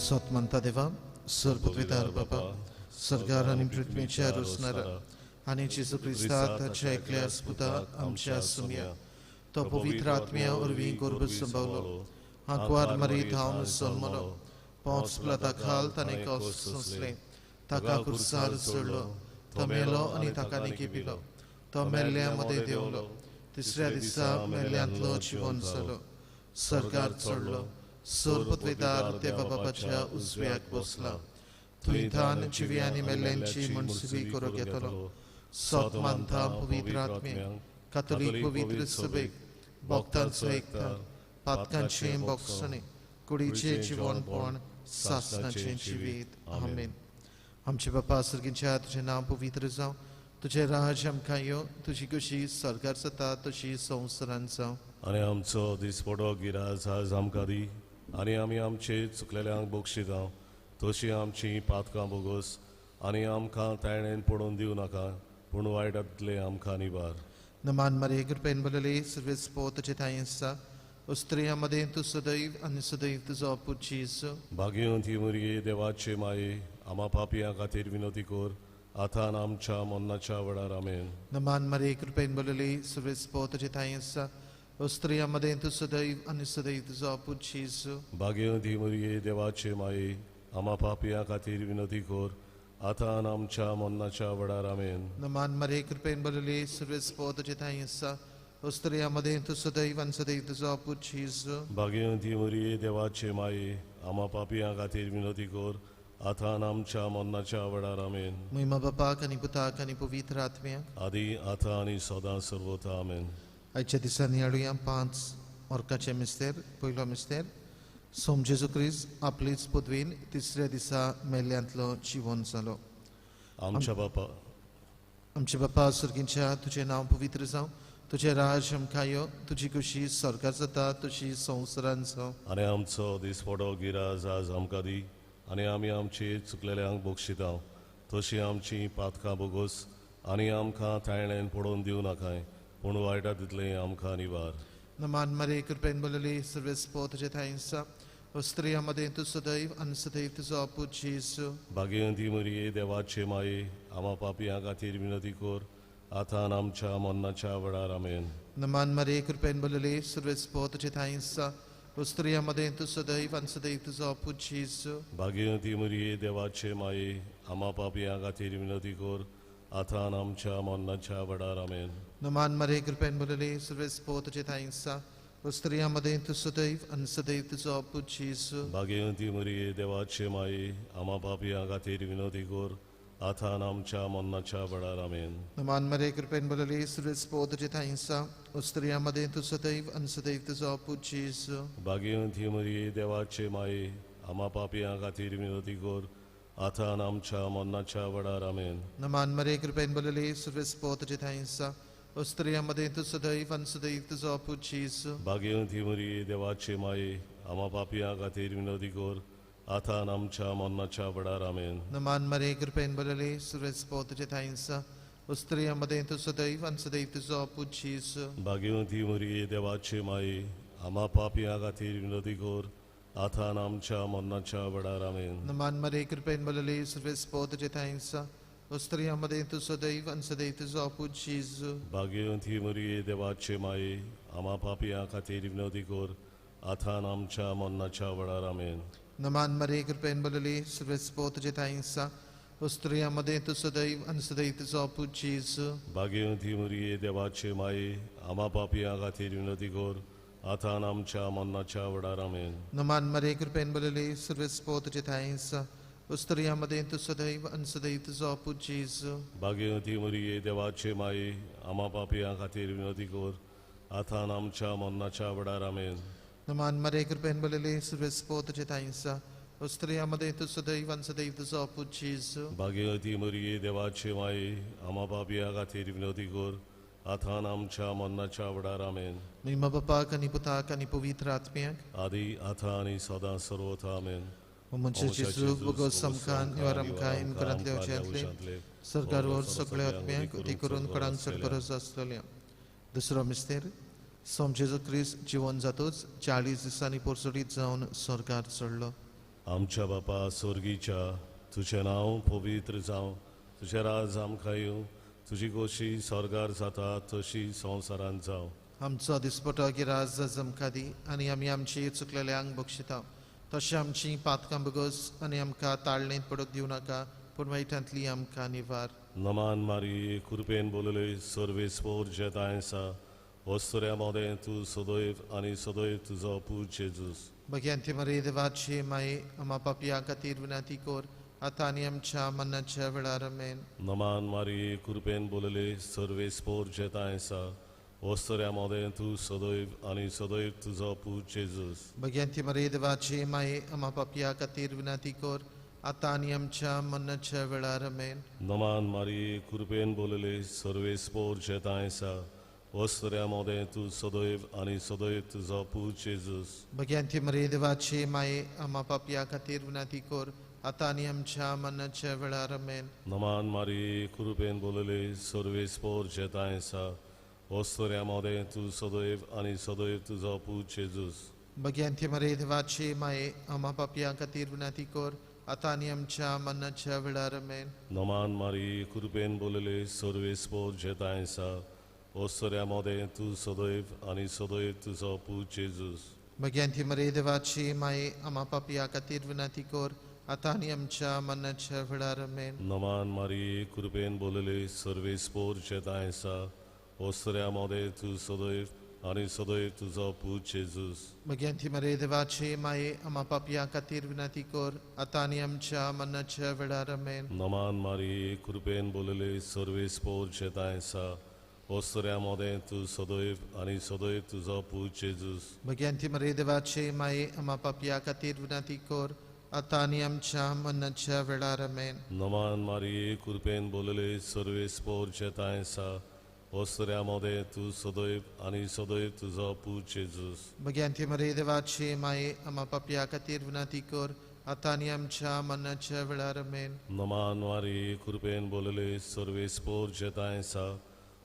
सत मानता देवा, सर्वपृथ्वीदार बाबा, सरकार आनी पृथ्वीच्या रोसणारा आनी जेजू क्रिस्ता ताच्या एकल्या पुता आमच्या सुमया, तो पवित्र आत्म्या वरवीं गर्भ संभावलो, आंकवार मारी धांवन जल्मलो, पोंच प्लाता खाल ताणें कश्ट सोंसले, ताका कुर्सार चडलो, तो मेलो आनी ताका निकेपिलो, तो मेल्ल्या मदें देंवलो, तिसऱ्या दिसा मेल्ल्यांतलो जिवन जालो, सरकार चडलो, सर्वपृथ्वीदार देवा बाबाच्या उजव्याक बसला, थंय थान जिवी आनी मेल्ल्यांची मनसुबी करूंक येतलो. सत मानता पवित्र आत्म्याक, कातोलीक पवित्र सभेक, भक्तांचो एकता, पातकांचें बोगसणें, कुडीचें जिवनपण, सासणाचें जिवीत. आमेन. आमचे बापा सर्गीच्या, तुजें नांव पवित्र जावं, तुजें राज्य आमकां येवं, तुजी कशी सरकार जाता तशी संवसारांत जावं. आनी आमचो दिसपडो गिराज आज आमकां दी, आनी आमी आमचे चुकलेल्यांक बक्षिता तशी आमची पातकां बोगस, आनी आमकां ताणेन पडोवन दिवं नाका, पूण वायटांतले आमकां निवार. नमान मारिये, कृपेन भरलेली, सर्वेस्पोर तुजे ठांय आसा, स्त्रियां मदें तूं सदैव आनी सदैव तुजो पूत जेजू. भाग्यवंती मरिये, देवाचे माये, आमा पापयां खातीर विनवती कर, आतां आनी आमच्या मरणाच्या वेळार. आमेन. नमान मारिये, कृपेन भरलेली, सर्वेस्पोर तुजे ठांय आसा, स्त्रियां मदें तूं सदैव आनी सदैव तुजो पूत जेजू. भाग्यवंती मरिये, देवाचे माये, आमा पापयां खातीर विनवती कर, आतां आनी आमच्या मरणाच्या वेळार. आमेन. नमान मारिये, कृपेन भरलेली, सर्वेस्पोर तुजे ठांय आसा, स्त्रियां मदें तूं सदैव आनी सदैव तुजो पूत जेजू. भाग्यवंती मरिये, देवाचे माये, आमा पापयां खातीर विनवती कर, आतां आनी आमच्या मरणाच्या वेळार. आमेन. महिमा बापाक आनी पुताक आनी पवित्र आत्म्याक, आदी आतां आनी सदां सर्वथा. आमेन. आयच्या दिसांनी हाडुया 5 ऑर्काचे मिस्तेर. पयलो मिस्तेर, सोम जेजू क्रिस्त आपलीच पदवीन तिसऱ्या दिसा मेल्ल्यांतलो जिवन जालो. आमच्या बापा, आमच्या बापा सर्गींच्या, तुजें नांव पवित्र जावं, तुजें राज्य आमकां येवं, तुजी खुशी सरकार जाता तशी संवसारांत जावं. आनी आमचो दिसपडो गिराज आज आमकां दी, आनी आमी आमची चुकलेल्यांक बक्षिता तशी आमची पातकां बोगस, आनी आमकां ताणेन पडोवन दिवं नाकाय, पूण वायटा तितलें आमकां निवार. नमान मारिये, कृपेन भरलेली, सर्वेस्पोर तुजे ठांय आसा, स्त्रियां मदें तूं सदैव आनी सदैव तुजो पूत जेजू. भाग्यवंती मरिये, देवाचे माये, आमा पापयां खातीर विनवती कर, आतां आनी आमच्या मरणाच्या वेळार. आमेन. नमान मारिये, कृपेन भरलेली, सर्वेस्पोर तुजे ठांय आसा, स्त्रियां मदें तूं सदैव आनी सदैव तुजो पूत जेजू. भाग्यवंती मरिये, देवाचे माये, आमा पापयां खातीर विनवती कर, आतां आनी आमच्या मरणाच्या वेळार. आमेन. नमान मारिये, कृपेन भरलेली, सर्वेस्पोर तुजे ठांय आसा, स्त्रियां मदें तूं सदैव आनी सदैव तुजो पूत जेजू. भाग्यवंती मरिये, देवाचे माये, आमा पापयां खातीर विनवती कर, आतां आनी आमच्या मरणाच्या वेळार. आमेन. नमान मारिये, कृपेन भरलेली, सर्वेस्पोर तुजे ठांय आसा, स्त्रियां मदें तूं सदैव आनी सदैव तुजो पूत जेजू. भाग्यवंती मरिये, देवाचे माये, आमा पापयां खातीर विनवती कर, आतां आनी आमच्या मरणाच्या वेळार. आमेन. नमान मारिये, कृपेन भरलेली, सर्वेस्पोर तुजे ठांय आसा, स्त्रियां मदें तूं सदैव आनी सदैव तुजो पूत जेजू. भाग्यवंती मरिये, देवाचे माये, आमा पापयां खातीर विनवती कर, आतां आनी आमच्या मरणाच्या वेळार. आमेन. नमान मारिये, कृपेन भरलेली, सर्वेस्पोर तुजे ठांय आसा, स्त्रियां मदें तूं सदैव आनी सदैव तुजो पूत जेजू. भाग्यवंती मरिये, देवाचे माये, आमा पापयां खातीर विनवती कर, आतां आनी आमच्या मरणाच्या वेळार. आमेन. नमान मारिये, कृपेन भरलेली, सर्वेस्पोर तुजे ठांय आसा, स्त्रियां मदें तूं सदैव आनी सदैव तुजो पूत जेजू. भाग्यवंती मरिये, देवाचे माये, आमा पापयां खातीर विनवती कर, आतां आनी आमच्या मरणाच्या वेळार. आमेन. नमान मारिये, कृपेन भरलेली, सर्वेस्पोर तुजे ठांय आसा, स्त्रियां मदें तूं सदैव आनी सदैव तुजो पूत जेजू. भाग्यवंती मरिये, देवाचे माये, आमा पापयां खातीर विनवती कर, आतां आनी आमच्या मरणाच्या वेळार. आमेन. नमान मारिये, कृपेन भरलेली, सर्वेस्पोर तुजे ठांय आसा, स्त्रियां मदें तूं सदैव आनी सदैव तुजो पूत जेजू. भाग्यवंती मरिये, देवाचे माये, आमा पापयां खातीर विनवती कर, आतां आनी आमच्या मरणाच्या वेळार. आमेन. नमान मारिये, कृपेन भरलेली, सर्वेस्पोर तुजे ठांय आसा, स्त्रियां मदें तूं सदैव आनी सदैव तुजो पूत जेजू. भाग्यवंती मरिये, देवाचे माये, आमा पापयां खातीर विनवती कर, आतां आनी आमच्या मरणाच्या वेळार. आमेन. महिमा बापाक आनी पुताक आनी पवित्र आत्म्याक, आदी आतां आनी सदां सर्वथा. आमेन. मनशाचे जेजू बोगस आमकां निवार आमकां इमकरांतले अवशांतले सरकारवर सगळ्या आत्म्याक ती करून कडान चड गरज आसलेल्या. दुसरो मिस्तेर, सोम जेजू क्रिस्त जिवन जातूच 40 दिसांनी पोरसोडीत जावन स्वर्गार चडलो. आमच्या बापा स्वर्गीच्या तुजें नांव पवित्र जावं, तुजें राज आमकां येवं, तुजी गोशी स्वर्गार जाता तशी संवसारांत जावं. आमचो दिसपटो गिराज आमकां दी आनी आमी आमची चुकलेल्यांक बक्षिता तशें आमची पातकां बगस आनी आमकां ताळणेंत पडूंक दिवं नाका, पूण वायटांतली आमकां निवार. नमान मारी कृपेन बोलले सर्वेस्पोर जेताय आसा, वस्तुऱ्या मोदें तूं सदैव आनी सदैव तुजो पूत जेजूस. भग्यांती मरे देवाची माये आमा पापया खातीर विनंती कर आतां आनी आमच्या मरणाच्या वेळार. आमेन. नमान मारी कृपेन बोलले सर्वेस्पोर जेताय आसा, वस्तुऱ्या मोदें तूं सदैव आनी सदैव तुजो पूत जेजूस. भग्यांती मरे देवाची माये आमा पापया खातीर विनंती कर आतां आनी आमच्या मरणाच्या वेळार. आमेन. नमान मारी कृपेन बोलले सर्वेस्पोर जेताय आसा, वस्तुऱ्या मोदें तूं सदैव आनी सदैव तुजो पूत जेजूस. भग्यांती मरे देवाची माये आमा पापया खातीर विनंती कर आतां आनी आमच्या मरणाच्या वेळार. आमेन. नमान मारी कृपेन बोलले सर्वेस्पोर जेताय आसा, वस्तुऱ्या मोदें तूं सदैव आनी सदैव तुजो पूत जेजूस. भग्यांती मरे देवाची माये आमा पापया खातीर विनंती कर आतां आनी आमच्या मरणाच्या वेळार. आमेन. नमान मारी कृपेन बोलले सर्वेस्पोर जेताय आसा, वस्तुऱ्या मोदें तूं सदैव आनी सदैव तुजो पूत जेजूस. भग्यांती मरे देवाची माये आमा पापया खातीर विनंती कर आतां आनी आमच्या मरणाच्या वेळार. आमेन. नमान मारी कृपेन बोलले सर्वेस्पोर जेताय आसा, वस्तुऱ्या मोदें तूं सदैव आनी सदैव तुजो पूत जेजूस. भग्यांती मरे देवाची माये आमा पापया खातीर विनंती कर आतां आनी आमच्या मरणाच्या वेळार. आमेन. नमान मारी कृपेन बोलले सर्वेस्पोर जेताय आसा, वस्तुऱ्या मोदें तूं सदैव आनी सदैव तुजो पूत जेजूस. भग्यांती मरे देवाची माये आमा पापया खातीर विनंती कर आतां आनी आमच्या मरणाच्या वेळार. आमेन. नमान मारी कृपेन बोलले सर्वेस्पोर जेताय आसा, वस्तुऱ्या मोदें तूं सदैव आनी सदैव तुजो पूत जेजूस. भग्यांती मरे देवाची माये आमा पापया खातीर विनंती कर आतां आनी आमच्या मरणाच्या वेळार. आमेन. नमान मारी कृपेन बोलले सर्वेस्पोर जेताय आसा,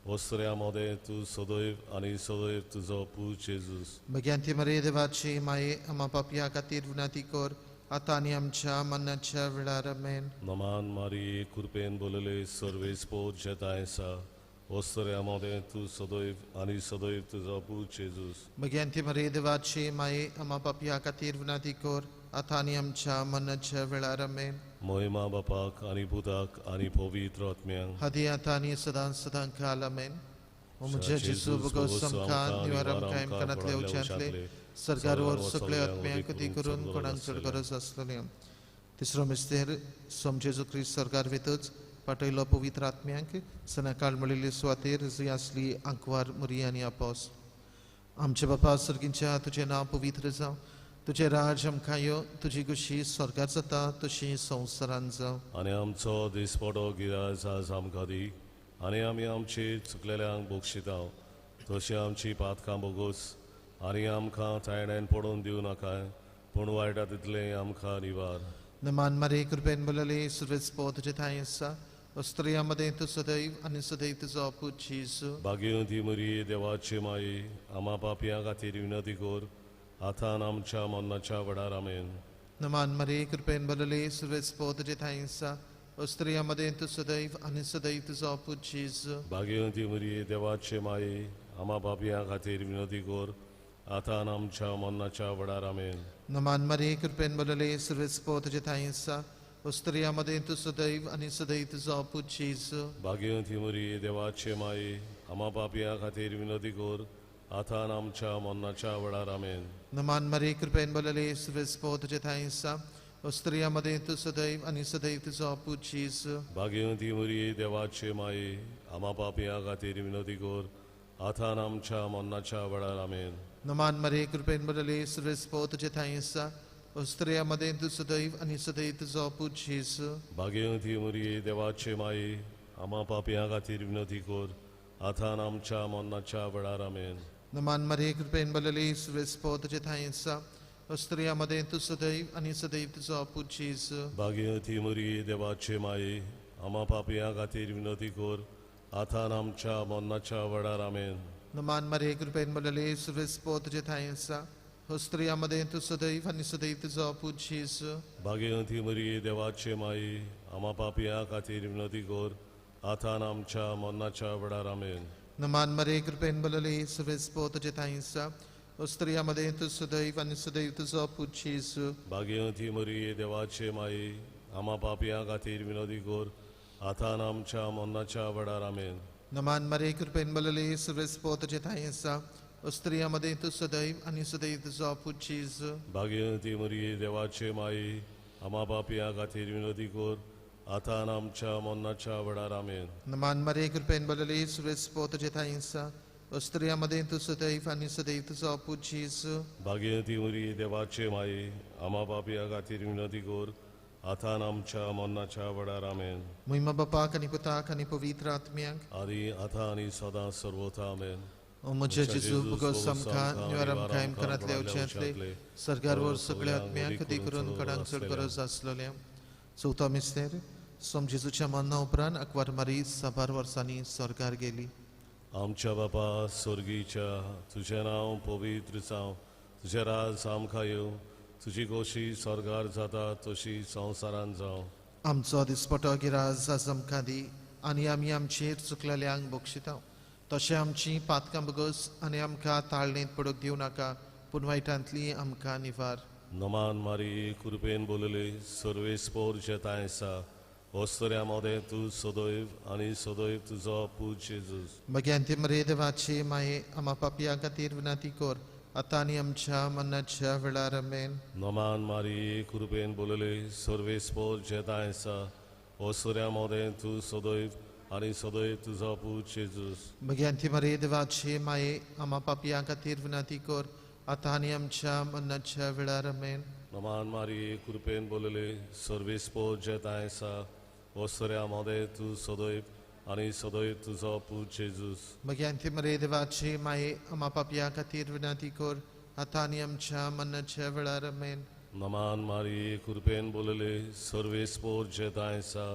वस्तुऱ्या मोदें तूं सदैव आनी सदैव तुजो पूत जेजूस. भग्यांती मरे देवाची माये आमा पापया खातीर विनंती कर आतां आनी आमच्या मरणाच्या वेळार. आमेन. नमान मारी कृपेन बोलले सर्वेस्पोर जेताय आसा, वस्तुऱ्या मोदें तूं सदैव आनी सदैव तुजो पूत जेजूस. भग्यांती मरे देवाची माये आमा पापया खातीर विनंती कर आतां आनी आमच्या मरणाच्या वेळार. आमेन. महिमा बापाक आनी पुताक आनी पवित्र आत्म्याक, आदी आतां आनी सदां सदां काल. आमेन. ओ म्हज्या जेजू भोगोस आमकां निवार आमकां इमकानांतले उच्यांतले सरकार वर सगळे आत्म्यांक ती करून कोणाक चड गरज आसलेली. तिसरो मिस्तेर सोम जेजू क्रिस्त सरकार वेतच पाटयलो पवित्र आत्म्यांक सनाकाळ मेळिल्ली सुवातेर जंय आसली आंकवार मुरी आनी आपोस. आमच्या बापा सर्गींच्या तुजें नांव पवित्र जावं, तुजें राज आमकां यो, तुजी खुशी स्वर्गार जाता तशी संवसारांत जावं. आनी आमचो दिसपडो गिराज आज आमकां दी आनी आमी आमची चुकलेल्यांक बक्षिता तशी आमची पातकां बोगोस आनी आमकां तायण्यान पडोवन दिवं नाका, पूण वायटा तितलें आमकां निवार. नमान मारे कृपेन बोलले सुरवेस्पो तुजे ठांय आसा, स्त्रियां मदें तूं सदैव आनी सदैव तुजो पूत जेजू. भाग्यवंती मरी देवाची माई आमा पापयां खातीर विनंती कर आतां आमच्या मरणाच्या वेळार. आमेन. नमान मारे कृपेन बोलले सुरवेस्पो तुजे ठांय आसा, स्त्रियां मदें तूं सदैव आनी सदैव तुजो पूत जेजू. भाग्यवंती मरी देवाची माई आमा पापयां खातीर विनंती कर आतां आमच्या मरणाच्या वेळार. आमेन. नमान मारे कृपेन बोलले सुरवेस्पो तुजे ठांय आसा, स्त्रियां मदें तूं सदैव आनी सदैव तुजो पूत जेजू. भाग्यवंती मरी देवाची माई आमा पापयां खातीर विनंती कर आतां आमच्या मरणाच्या वेळार. आमेन. नमान मारे कृपेन बोलले सुरवेस्पो तुजे ठांय आसा, स्त्रियां मदें तूं सदैव आनी सदैव तुजो पूत जेजू. भाग्यवंती मरी देवाची माई आमा पापयां खातीर विनंती कर आतां आमच्या मरणाच्या वेळार. आमेन. नमान मारे कृपेन बोलले सुरवेस्पो तुजे ठांय आसा, स्त्रियां मदें तूं सदैव आनी सदैव तुजो पूत जेजू. भाग्यवंती मरी देवाची माई आमा पापयां खातीर विनंती कर आतां आमच्या मरणाच्या वेळार. आमेन. नमान मारे कृपेन बोलले सुरवेस्पो तुजे ठांय आसा, स्त्रियां मदें तूं सदैव आनी सदैव तुजो पूत जेजू. भाग्यवंती मरी देवाची माई आमा पापयां खातीर विनंती कर आतां आमच्या मरणाच्या वेळार. आमेन. नमान मारे कृपेन बोलले सुरवेस्पो तुजे ठांय आसा, स्त्रियां मदें तूं सदैव आनी सदैव तुजो पूत जेजू। भाग्यवंती मरिये देवाचे माई, आमा पापया खातीर विनवती कर आतां आनी आमच्या मरणाच्या वेळार। आमेन। नमान मरिये कृपेन भरलेली, सर्वेस्पोर तुजे ठांय आसा, स्त्रियां मदें तूं सदैव आनी सदैव तुजो पूत जेजू। भाग्यवंती मरिये देवाचे माई, आमा पापया खातीर विनवती कर आतां आनी आमच्या मरणाच्या वेळार। आमेन। नमान मरिये कृपेन भरलेली, सर्वेस्पोर तुजे ठांय आसा, स्त्रियां मदें तूं सदैव आनी सदैव तुजो पूत जेजू। भाग्यवंती मरिये देवाचे माई, आमा पापया खातीर विनवती कर आतां आनी आमच्या मरणाच्या वेळार। आमेन। नमान मरिये कृपेन भरलेली, सर्वेस्पोर तुजे ठांय आसा, स्त्रियां मदें तूं सदैव आनी सदैव तुजो पूत जेजू। भाग्यवंती मरिये देवाचे माई, आमा पापया खातीर विनवती कर आतां आनी आमच्या मरणाच्या वेळार। आमेन। महिमा बापाक आनी पुताक आनी पवित्र आत्म्याक, आनी आतां आनी सदां सर्वथा। आमेन। ओ म्हज्या जेजू, भोगोस आमकां निवार आमकां इमकारांतले उच्यांतले सरकार सगळ्या आत्म्याक ती करून कडांक चड गरज आसलेल्या। चवथो मिस्तेर, सोम जेजूच्या मरणा उपरांत आंकवार मारी साबार वर्सांनी सरकार गेली। आमच्या बापा स्वर्गीच्या, तुजें नांव पवित्र जावं, तुजें राज आमकां येवं, तुजी गोशी स्वर्गार जाता तशी संवसारान जावं। आमचो दिसपटो गिराज आज आमकां दी आनी आमी आमचेर चुकलेल्यांक बक्षिता तशें आमची पातकां बगस आनी आमकां ताळणेंत पडूंक दिवं नाका, पूण वायटांतली आमकां निवार। नमान मारी कृपेन बोलले, सर्वेस्पोर जेताय आसा, वस्तुऱ्या मदें तूं सदैव आनी सदैव तुजो पूत जेजूस। भग्यांती मरे देवाची माये, आमा पापया खातीर विनंती कर आतां आनी आमच्या मरणाच्या वेळार। आमेन। नमान मारी कृपेन बोलले, सर्वेस्पोर जेताय आसा, वस्तुऱ्या मदें तूं सदैव आनी सदैव तुजो पूत जेजूस। भग्यांती मरे देवाची माये, आमा पापया खातीर विनंती कर आतां आनी आमच्या मरणाच्या वेळार। आमेन। नमान मारी कृपेन बोलले, सर्वेस्पोर जेताय आसा, वस्तुऱ्या मदें तूं सदैव आनी सदैव तुजो पूत जेजूस। भग्यांती मरे देवाची माये, आमा पापया खातीर विनंती कर आतां आनी आमच्या मरणाच्या वेळार। आमेन। नमान मारी कृपेन बोलले, सर्वेस्पोर जेताय आसा,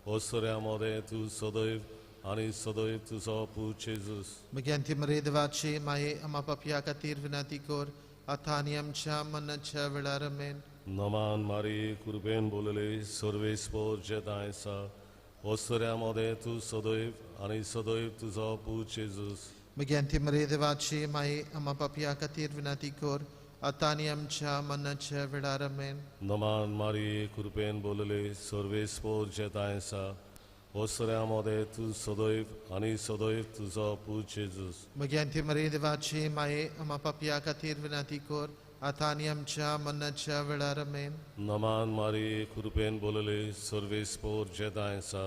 वस्तुऱ्या मदें तूं सदैव आनी सदैव तुजो पूत जेजूस। भग्यांती मरे देवाची माये, आमा पापया खातीर विनंती कर आतां आनी आमच्या मरणाच्या वेळार। आमेन। नमान मारी कृपेन बोलले, सर्वेस्पोर जेताय आसा, वस्तुऱ्या मदें तूं सदैव आनी सदैव तुजो पूत जेजूस। भग्यांती मरे देवाची माये, आमा पापया खातीर विनंती कर आतां आनी आमच्या मरणाच्या वेळार। आमेन। नमान मारी कृपेन बोलले, सर्वेस्पोर जेताय आसा, वस्तुऱ्या मदें तूं सदैव आनी सदैव तुजो पूत जेजूस। भग्यांती मरे देवाची माये, आमा पापया खातीर विनंती कर आतां आनी आमच्या मरणाच्या वेळार। आमेन। नमान मारी कृपेन बोलले, सर्वेस्पोर जेताय आसा,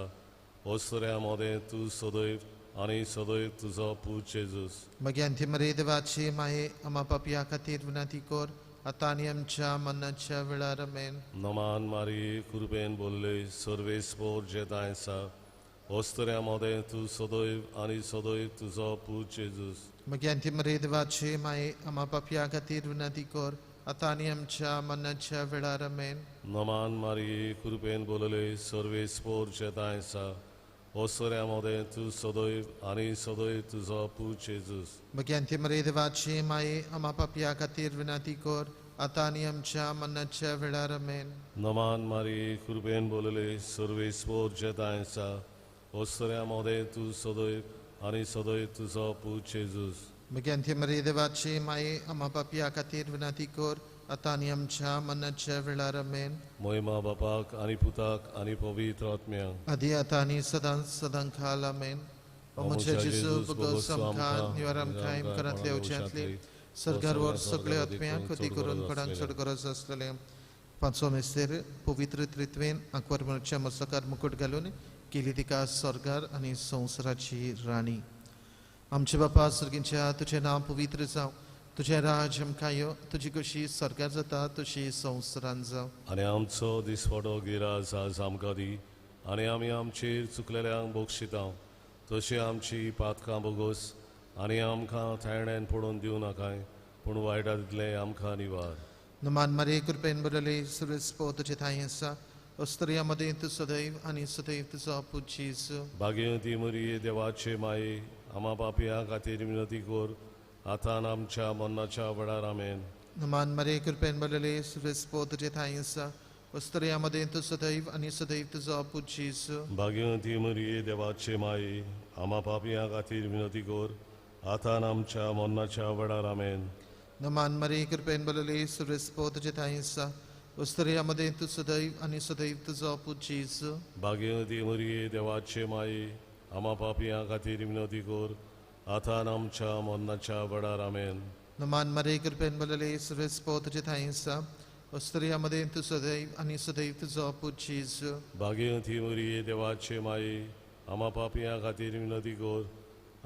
वस्तुऱ्या मदें तूं सदैव आनी सदैव तुजो पूत जेजूस। भग्यांती मरे देवाची माये, आमा पापया खातीर विनंती कर आतां आनी आमच्या मरणाच्या वेळार। आमेन। नमान मारी कृपेन बोलले, सर्वेस्पोर जेताय आसा, वस्तुऱ्या मदें तूं सदैव आनी सदैव तुजो पूत जेजूस। भग्यांती मरे देवाची माये, आमा पापया खातीर विनंती कर आतां आनी आमच्या मरणाच्या वेळार। आमेन। नमान मारी कृपेन बोलले, सर्वेस्पोर जेताय आसा, वस्तुऱ्या मदें तूं सदैव आनी सदैव तुजो पूत जेजूस। भग्यांती मरे देवाची माये, आमा पापया खातीर विनंती कर आतां आनी आमच्या मरणाच्या वेळार। आमेन। नमान मारी कृपेन बोलले, सर्वेस्पोर जेताय आसा, वस्तुऱ्या मदें तूं सदैव आनी सदैव तुजो पूत जेजूस। भग्यांती मरे देवाची माये, आमा पापया खातीर विनंती कर आतां आनी आमच्या मरणाच्या वेळार। आमेन। महिमा बापाक आनी पुताक आनी पवित्र आत्म्याक, आदी आतां आनी सदां सदां खाल। आमेन। ओ म्हज्या जेजू, भोगोस आमकां निवार आमकां इमकारांतले उच्यांतले सरकार सगळे आत्म्याक ती करून कडांक चड गरज आसलेले। पांचवो मिस्तेर, पवित्र त्रित्वेन आंकवार मरच्या मस्तकार मुकुट घालून केली तिका स्वर्गार आनी संवसाराची राणी। आमचे बापा सर्गींच्या, तुजें नांव पवित्र जावं, तुजें राज आमकां यो, तुजी कशी स्वर्गार जाता तशी संवसारान जावं। आनी आमचो दिसवडो गिराज आज आमकां दी आनी आमी आमचेर चुकलेल्यांक बक्षिता तशी आमची पातकां बोगोस आनी आमकां थायण्यान पडोवन दिवं नाकाय, पूण वायटांतलें आमकां निवार। नमान मारे कृपेन बरले सुरेस्पो तुजे ठांय आसा, स्त्रियां मदें तूं सदैव आनी सदैव तुजो पूत जेजू। भाग्यवती मरिये देवाचे माये, आमा पापया खातीर विनती कर आतां आमच्या मरणाच्या वेळार। आमेन। नमान मरे कृपेन भरलेले सर्वेस्पोर तुजे ठांय आसा, स्त्रियां मदें तूं सदैव आनी सदैव तुजो पूत जेजू। भाग्यवती मरिये देवाचे माये, आमा पापयां खातीर विनवती कर, आतां आनी आमच्या मरणाच्या वेळार। आमेन। नमान मरे कृपेन भरलेले सर्वेस्पोर तुजे ठांय आसा, स्त्रियां मदें तूं सदैव आनी सदैव तुजो पूत जेजू। भाग्यवती मरिये देवाचे माये, आमा पापयां खातीर विनवती कर, आतां आनी आमच्या मरणाच्या वेळार। आमेन। नमान मरे कृपेन भरलेले सर्वेस्पोर तुजे ठांय आसा, स्त्रियां मदें तूं सदैव आनी सदैव तुजो पूत जेजू। भाग्यवती मरिये देवाचे माये, आमा पापयां खातीर विनवती कर,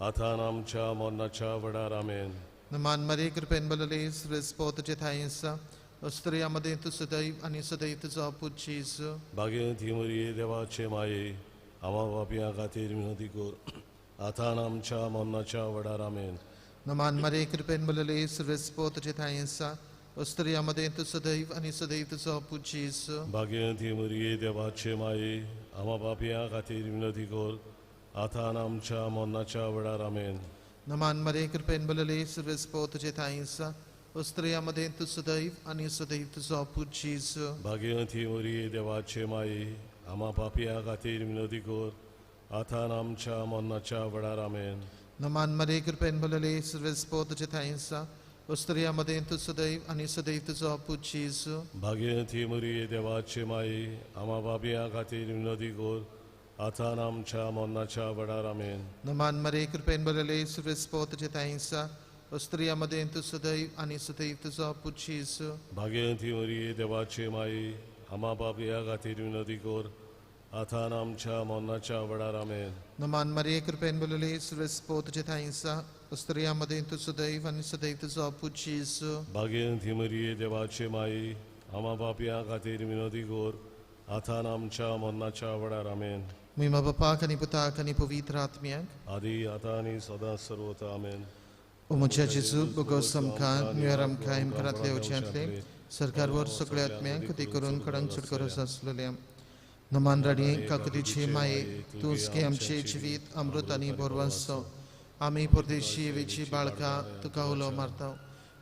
आतां आनी आमच्या मरणाच्या वेळार। आमेन। नमान मरे कृपेन भरलेले सर्वेस्पोर तुजे ठांय आसा, स्त्रियां मदें तूं सदैव आनी सदैव तुजो पूत जेजू। भाग्यवती मरिये देवाचे माये, आमा पापयां खातीर विनवती कर, आतां आनी आमच्या मरणाच्या वेळार। आमेन। नमान मरे कृपेन भरलेले सर्वेस्पोर तुजे ठांय आसा, स्त्रियां मदें तूं सदैव आनी सदैव तुजो पूत जेजू। भाग्यवती मरिये देवाचे माये, आमा पापयां खातीर विनवती कर, आतां आनी आमच्या मरणाच्या वेळार। आमेन। नमान मरे कृपेन भरलेले सर्वेस्पोर तुजे ठांय आसा, स्त्रियां मदें तूं सदैव आनी सदैव तुजो पूत जेजू। भाग्यवती मरिये देवाचे माये, आमा पापयां खातीर विनवती कर, आतां आनी आमच्या मरणाच्या वेळार। आमेन। नमान मरे कृपेन भरलेले सर्वेस्पोर तुजे ठांय आसा, स्त्रियां मदें तूं सदैव आनी सदैव तुजो पूत जेजू। भाग्यवती मरिये देवाचे माये, आमा पापयां खातीर विनवती कर, आतां आनी आमच्या मरणाच्या वेळार। आमेन। नमान मरे कृपेन भरलेले सर्वेस्पोर तुजे ठांय आसा, स्त्रियां मदें तूं सदैव आनी सदैव तुजो पूत जेजू। भाग्यवती मरिये देवाचे माये, आमा पापयां खातीर विनवती कर, आतां आनी आमच्या मरणाच्या वेळार। आमेन। नमान मरे कृपेन भरलेले सर्वेस्पोर तुजे ठांय आसा, स्त्रियां मदें तूं सदैव आनी सदैव तुजो पूत जेजू। भाग्यवती मरिये देवाचे माये, आमा पापयां खातीर विनवती कर, आतां आनी आमच्या मरणाच्या वेळार। आमेन। महिमा बापाक आनी पुताक आनी पवित्र आत्म्याक, आदी आतां आनी सदां सर्वथा। आमेन। ओ म्हज्या जेजू, बोगोस आमकां न्यूयर आमकां इमकारांतले उच्यांतले सरकारवर सगळ्या आत्म्यांक ती करून कडंग सुटकरो आसलेल्या। नमान राणी काकुतीचे माये, तूंच गे आमचे जिवीत अमृत आनी बोरवंसो। आमी परदेशी वेची बाळकां तुका उलो मारता,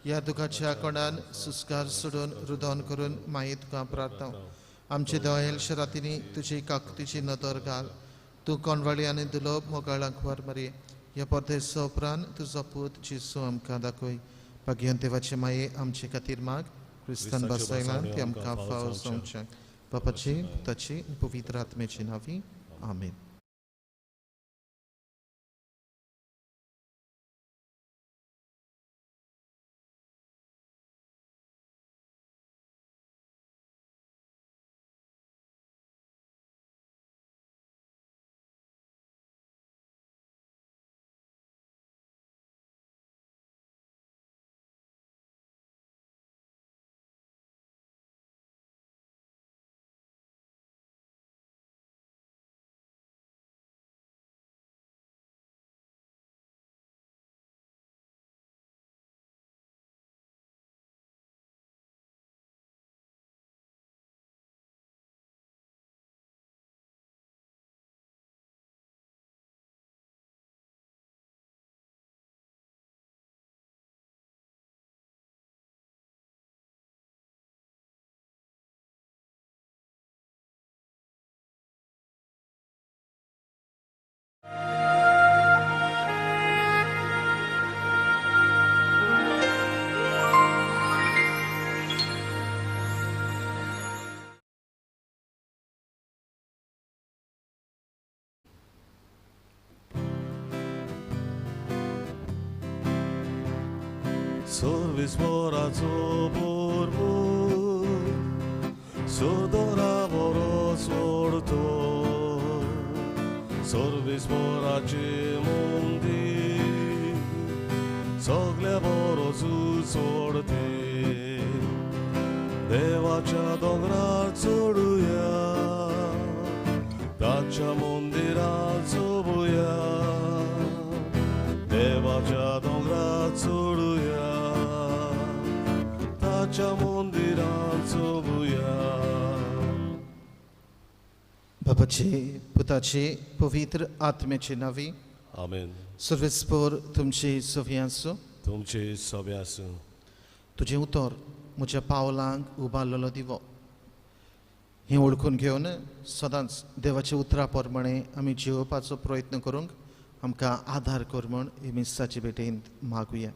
ह्या दुखाच्या कोणान सुस्कार सोडून रुदन करून माये तुका प्रार्थना। आमचे दोयेल शरातींनी तुजी काकुतीची नदर घाल, तूं कोणवाळी आनी दुलोब मोगाळांक व्हर मरे। ह्या परदेसा उपरांत तुजो पूत जेजू आमकां दाखय। भाग्यन देवाचे माये आमचे खातीर माग, क्रिस्तान बसयलां ती आमकां फाव जावच्याक। बापाची पुताची पवित्र आत्म्याची नांवी आमेन। सर्वेस्पोराचो प्रभू, सोदरा बरो सोडतो, सर्वेस्पोराचे मंदीर सगल्या बरो सोडते, देवाच्या दोंगरार चडुया, ताच्या मंदिरात सोबुया, देवाच्या दोंगरार चडुया, ताच्या मंदिरात सोबुया। बापाचे पुताचे पवित्र आत्म्याचे नांवी आमेन। सर्वेस्पोर तुमचे सवे आसूं, तुमचे सवे आसूं। तुजें उतर म्हज्या पावलांक उबारलेलो दिवो. हें वळखून घेवन सदांच देवाच्या उतरा प्रमाणे आमी जियोवपाचो प्रयत्न करूंक आमकां आदार कर म्हूण हे मिसाचे भेटेंत मागुया.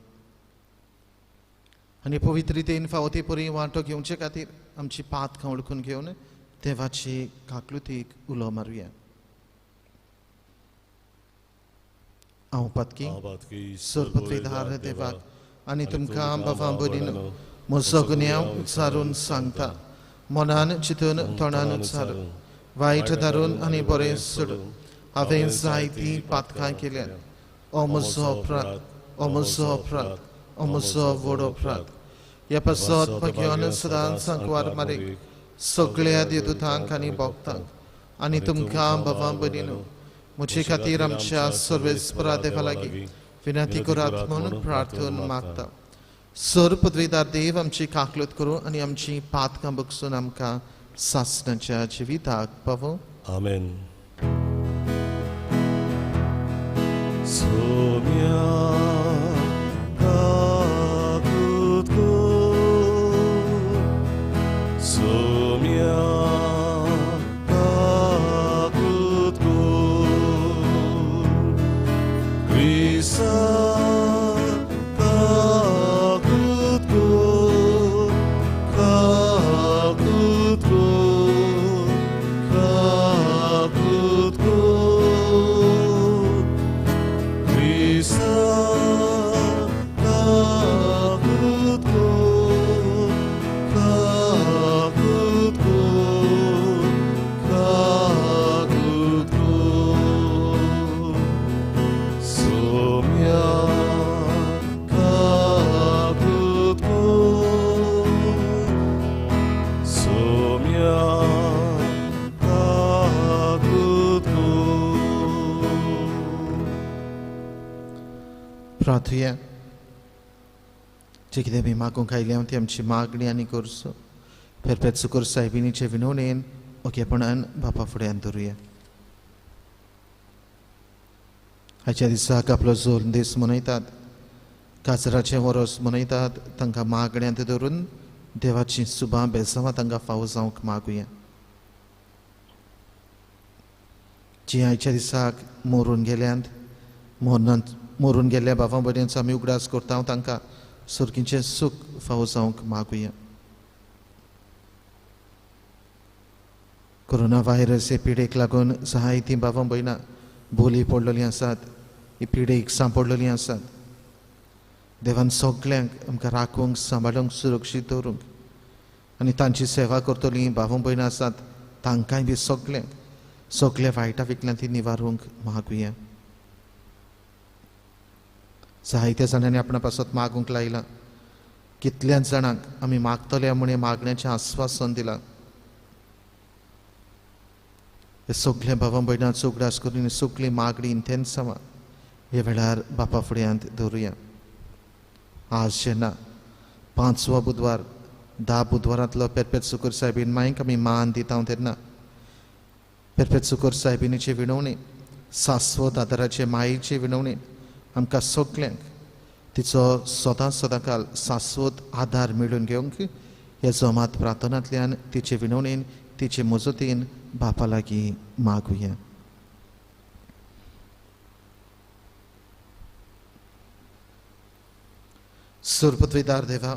आनी पवित्र रितीन फावो ते परी वांटो घेवचे खातीर आमची पातकां वळखून घेवन देवाचे काकलुतीक उलो मारुया. हांव पातकी सर्वपत्रीधार देवाक आनी तुमकां बाबा भयणीनो म्हजो गुन्यांव उच्चारून सांगता, मनान चिंतून तोंडान उच्चारून वायट धारून आनी बरें सोडून हांवें जायतीं पातकां केल्यात. ओ म्हजो अपराध, ओ म्हजो अपराध, ओ म्हजो व्हड अपराध. ह्या पासत भाग्यान सदांच सांकवार मारीक सगळ्या देवदूतांक आनी भक्तांक आनी तुमकां बाबा भयणीनो म्हजे खातीर आमच्या सर्वेस्परा देवा लागीं विनंती करात म्हणून प्रार्थन मागता. सर पदवीदार देव आमची काकलूत करूं आनी आमची पातकां बगसून आमकां सासणाच्या जिविताक पावो. आमेन. सोम्या काकूत कर, सोम्या काकूत कर, क्रिस्ता काकूत कर, काकूत कर, काकूत कर, क्रिस्ता काकूत कर, काकूत कर, काकूत कर, सोम्या काकूत कर, सोम्या काकूत कर. प्रार्थुया. जे कितें आमी मागूंक आयल्या ती आमची मागणी आनी गरजो पेरपेत सुकोर सायबिणीचे विनवणेन ओकेपणान बापा फुड्यान धरुया. आयच्या दिसाक आपलो जोल दीस मनयतात, काजराचें वरोस मनयतात. तांकां मागण्यांत धरून देवाची सुबां बेसांवां तांकां फावो जावंक मागुया. जी आयच्या दिसाक मरून गेल्यांत, मरून गेल्ल्या बाबा भयणींचो आमी उगडास करता, तांकां सर्गीचें सूख फावो जावंक मागुया. कोरोना व्हायरस हे पिडेक लागून जायतीं बाबा भयणां बोली पडलेलीं आसात, ही पिडेक सांपडलेलीं आसात. देवान सगल्यांक आमकां राखूंक, सांबाळूंक, सुरक्षीत दवरूंक आनी तांची सेवा करतलीं बाबा भयणां आसात तांकांय बी सगल्यांक सगल्या वायटा विकल्यान ती निवारूंक मागुया. जायत्या जाणांनी आपणा पासत मागूंक लायलां, कितल्याच जाणांक आमी मागतले म्हूण मागण्याचें आस्वासन दिलां. हे सगल्या भावा भयणांचो उगडास करून सगळी मागणी इंतेन्सांवां ह्या वेळार बापा फुड्यांत दवरुया. आज जेन्ना पांचवो बुधवार 10 बुधवारांतलो पेरपेत सुकोर सायबीन मायक आमी मान दिता तेन्ना पेरपेत सुकोर सायबिणीची विनवणी, सासवत आदाराचे मायेची विनवणी आमकां सगल्यांक तिचो सदां सदांकाल सासवत आदार मेळून घेवंक ह्या जमात प्रार्थनांतल्यान तिचे विनवणेन तिचे मजतीन बापा लागीं मागुया. सर्वपत्वीदार देवा,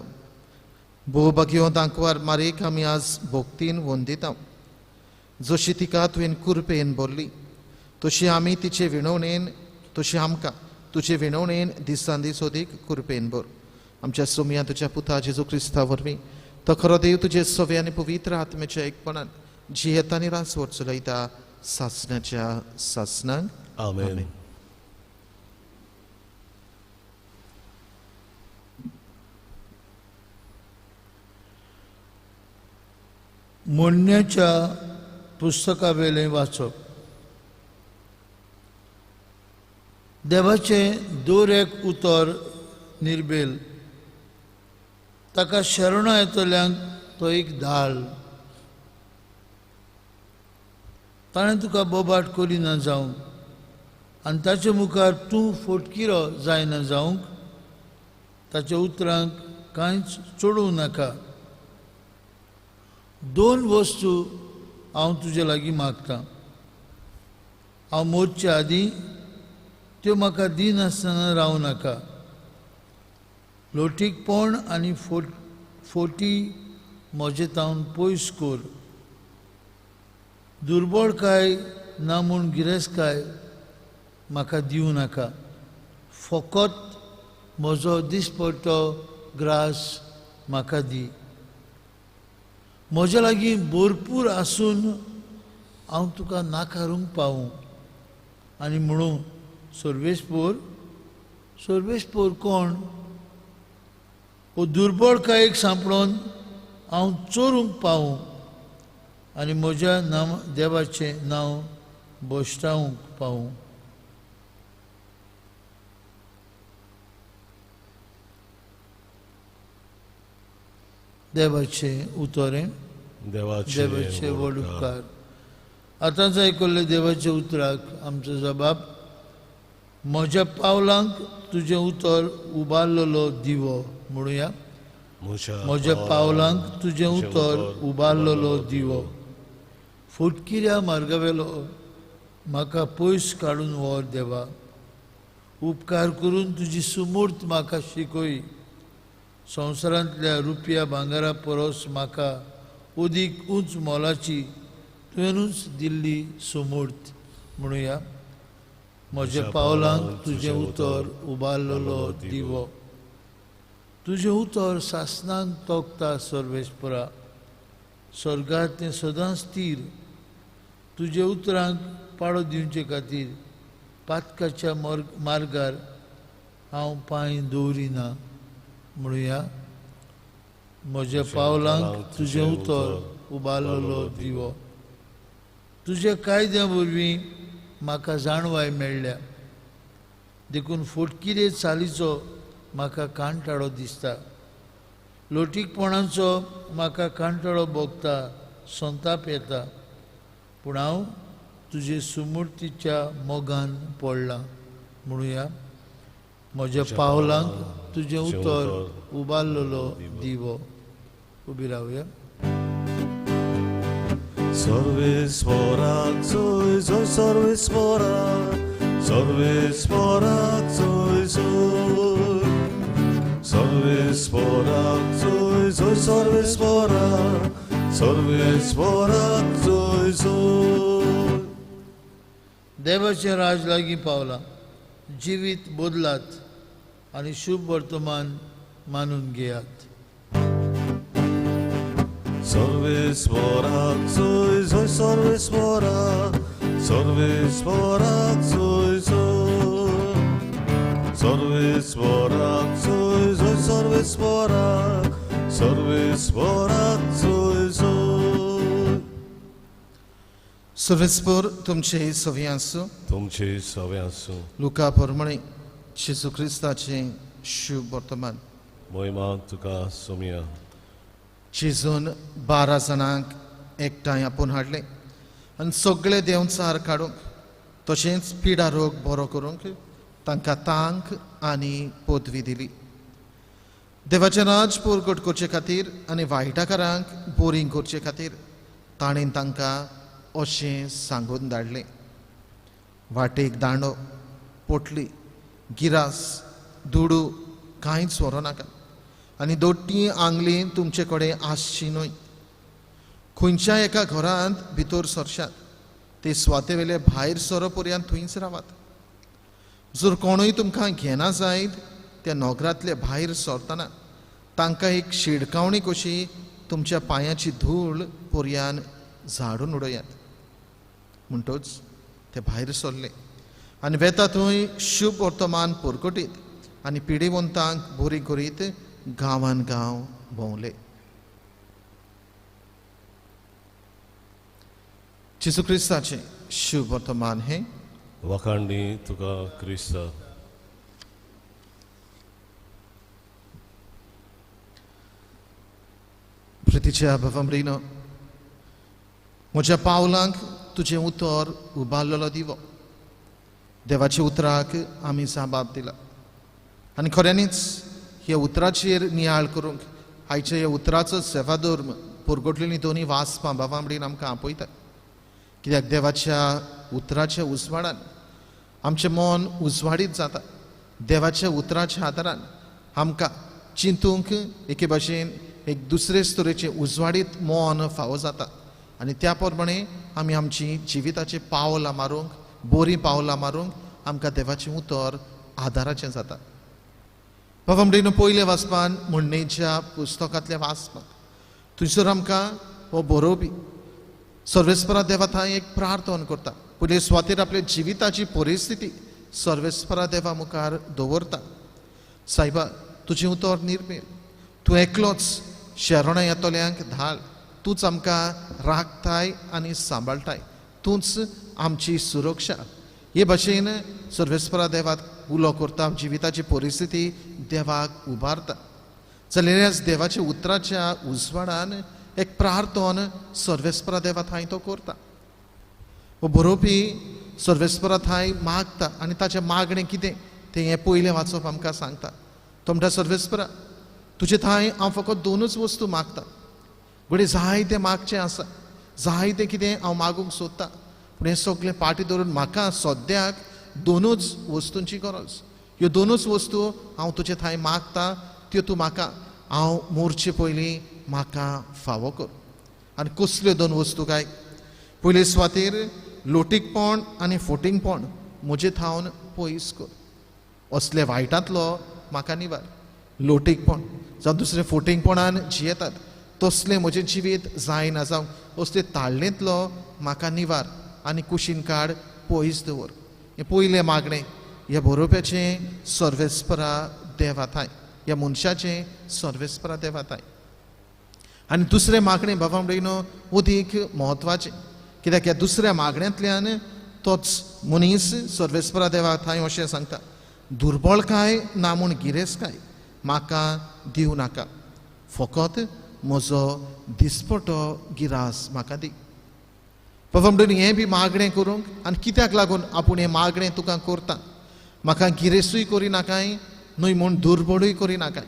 भोवभाग्यो दांकवार मारीक आमी आज भोक्तीन वंदिता. जशी तिका तुवें कुरपेन भरली तशी आमी तिचे विनवणेन, तशी आमकां तुजे विनवणेन दिसान दीस अदीक कुरपेन भर. आमच्या सोमया तुज्या पुता जेजू क्रिस्ता वरवीं तो खरो देव तुजे सवे आनी पवित्र आत्म्याच्या एकपणान जियेता आनी रासवट चलयता सासणाच्या सासणाक. आमेन. म्हणण्याच्या पुस्तकावेलें वाचप. देवाचें दर एक उतर निर्बेल, ताका शरणां येतल्यांक तो एक धाल. ताणें तुका बोबाट करिना जावंक आनी ताचे मुखार तूं फटकिरो जायना जावंक ताच्या उतरांक कांयच चडोवं नाका. दोन वस्तू हांव तुजे लागीं मागतां. हांव मोरचे आदीं त्यो म्हाका दिनासतना रावं नाका. लोटीकपण आनी फोटी म्हजे तावन पयस कर. दुर्बळकाय ना म्हूण गिरेस्तकाय म्हाका दिवं नाका. फकत म्हजो दिसपट्टो ग्रास म्हाका दी. म्हज्या लागीं भरपूर आसून हांव तुका नाकारूंक पावूं आनी म्हणूं सर्वेस्पोर सर्वेस्पोर कोण? हो दुर्बळकायेक सांपडोन हांव चोरूंक पावूं आनी म्हज्या नांव देवाचें नांव भश्टावंक पावूं. देवाचें उतरें देवाचे व्हड उपकार. आतांच आयकल्ले देवाच्या उतराक आमचो जबाब. म्हज्या पावलांक तुजें उतर उबारलेलो दिवो म्हणुया. म्हज्या पावलांक तुजें उतर उबारलेलो दिवो. फुटकिऱ्या मार्गावेलो म्हाका पयस काडून व्हर देवा. उपकार करून तुजी सुमूर्त म्हाका शिकय. संवसारांतल्या रुपया भांगरा परस म्हाका अदीक उंच मोलाची तुवेंनूच दिल्ली सुमूर्त म्हणुया. म्हज्या पावलांक तुजें उतर उबारलेलो दिवो. तुजें उतर सासणाक तोखता सर्वेस्परा. स्वर्गार तें सदांच स्थीर. तुज्या उतरांक पाळो दिवचे खातीर पातकाच्या मार्गार हांव पांय दवरिना म्हणुया. म्हज्या पावलांक तुजें उतर उबारलेलो दिवो. तुज्या कायद्या वरवीं म्हाका जाणवाय मेळ्ळ्या. देखून फटकिरे चालीचो म्हाका कांटाळो दिसता. लोटीकपणाचो म्हाका कांटाळो भोगता, संताप येता. पूण हांव तुजे सुमूर्तीच्या मोगान पडलां म्हणुया. म्हज्या पावलांक तुजें उतर उबारलेलो दिवो. उबी रावया. सर्वेस्पराक जय जय सर्वेस्पराक सर्वेस्पराक जय जय सर्वेस्पराक जय जय सर्वेस्पराक सर्वेस्पराक जय जय. देवाचें राज लागीं पावलां. जिवीत बदलात आनी शुभ वर्तमान मानून घेयात. सर्वेस्पराक जय जय सर्वेस्पराक सर्वेस्पराक जय जय सर्वेस्पराक जय जय सर्वेस्पराक सर्वेस्पराक जय जय. सर्वेस्पर तुमचे सवे आसूं. तुमचे सवे आसूं. लुका प्रमाणे जेजू क्रिस्ताचें शुभ वर्तमान. महिमा तुका सोमया. जेजून 12 जाणांक एकठांय आपोवन हाडले आनी सगळे देंवचार काडूंक तशेंच पिडा रोग बरो करूंक तांकां तांक आनी पदवी दिली. देवाचें राज परगट करचे खातीर आनी वायटाकारांक बोरींग करचे खातीर ताणें तांकां अशें सांगून धाडलें. वाटेक दांडो, पोटली, गिरास, दुडू कांयच व्हरूं नाका आनी दोट्टी आंगली तुमचे कडेन आसची न्हय. खंयच्या एका घरांत भितर सरशात ते सुवातेवेले भायर सरो पर्यंत थंयच रावात. जर कोणूय तुमकां घेना जायत त्या नगरांतले भायर सरतना तांकां एक शिडकावणी कशी तुमच्या पांयाची धूळ पर्यान झाडून उडयात. म्हणटच ते भायर सरले आनी वेता थंय शुभ वर्तमान परगटीत आनी पिडेवंतांक बरी करीत गांवान गांव भोंवले. जेजू क्रिस्ताचें शुभ वर्तमान हें. वाखाणणी तुका क्रिस्ता. प्रितीच्या भावांनो, म्हज्या पावलांक तुजें उतर उबारलेलो दिवो. देवाच्या उतराक आमी जबाब दिला आनी खऱ्यांनीच ह्या उतराचेर नियाळ करूंक आयच्या ह्या उतराचो सेवाधर्म पुरगोटलेली दोनी वाचपां बाबामडीन आमकां आपयता. कित्याक देवाच्या उतराच्या उजवाडान आमचें मन उजवाडीत जाता. देवाच्या उतराच्या आदारान आमकां चिंतूंक एके भाशेन एक दुसरेच तरेचें उजवाडीत मन फावो जाता आनी त्या प्रमाणे आमी आमची जिविताचीं पावलां मारूंक, बरीं पावलां मारूंक आमकां देवाचें उतर आदाराचें जाता. बाबा म्हणटा पयलें वाचपान म्हणणेच्या पुस्तकांतलें वाचपान थंयसर आमकां हो बरोवपी सर्वेस्परा देवा थंय एक प्रार्थना करता. पयले सुवातेर आपल्या जिविताची परिस्थिती सर्वेस्परा देवा मुखार दवरता. सायबा, तुजें उतर निर्मेल, तूं एकलोच शरणां येतल्यांक धाड, तूंच आमकां राखताय आनी सांबाळटाय, तूंच आमची सुरक्षा. हे भाशेन सर्वेस्परा देवाक उलो करता, जिविताची परिस्थिती देवाक उबारता. जाल्यार देवाच्या उतराच्या उजवाडान एक प्रार्थन सर्वेस्परा देवा थंय तो करता. हो बरोवपी सर्वेस्परा थंय मागता आनी ताचें मागणें कितें तें हें पयलें वाचप आमकां सांगता. तो म्हणटा, सर्वेस्परा, तुजे थंय हांव फकत दोनूच वस्तू मागता. घडये जायतें मागचें आसा, जायतें कितें हांव मागूंक सोदता, पूण हें सगळें पाटी धरून म्हाका सद्याक दोनूच वस्तूंची गरज. ह्यो दोनूच वस्तू हांव तुजे थंय मागता, त्यो तूं म्हाका हांव मोरचे पयलीं म्हाका फावो कर. आनी कसल्यो दोन वस्तू काय? पयले सुवातेर लोटीकपण आनी फोटिंगपण म्हजे थावन पयस कर. असले वायटांतलो म्हाका निवार. लोटीकपण जावं दुसरें फोटिंगपणान जियेतात तसलें म्हजें जिवीत जायना जावं असले ताळणेंतलो म्हाका निवार आनी कुशीन काड, पयस दवर. हें पयलें मागणें ह्या बरोवप्याचें सर्वेस्परा देवा थांय, ह्या मनशाचें सर्वेस्परा देवा थांय. आनी दुसरें मागणें बाबा म्हणटा अदीक म्हत्वाचें, कित्याक ह्या दुसऱ्या मागण्यांतल्यान तोच मनीस सर्वेस्परा देवा थांय अशें सांगता, दुर्बळकाय ना म्हूण गिरेस्तकाय म्हाका दिवं नाका, फकत म्हजो दिसपटो गिरास म्हाका दी. बाबा म्हणटा हें बी मागणें करूंक आनी कित्याक लागून आपूण हें मागणें तुका करता, म्हाका गिरेस्तूय करी नाकाय न्हय म्हूण दुर्बळूय करी नाकाय,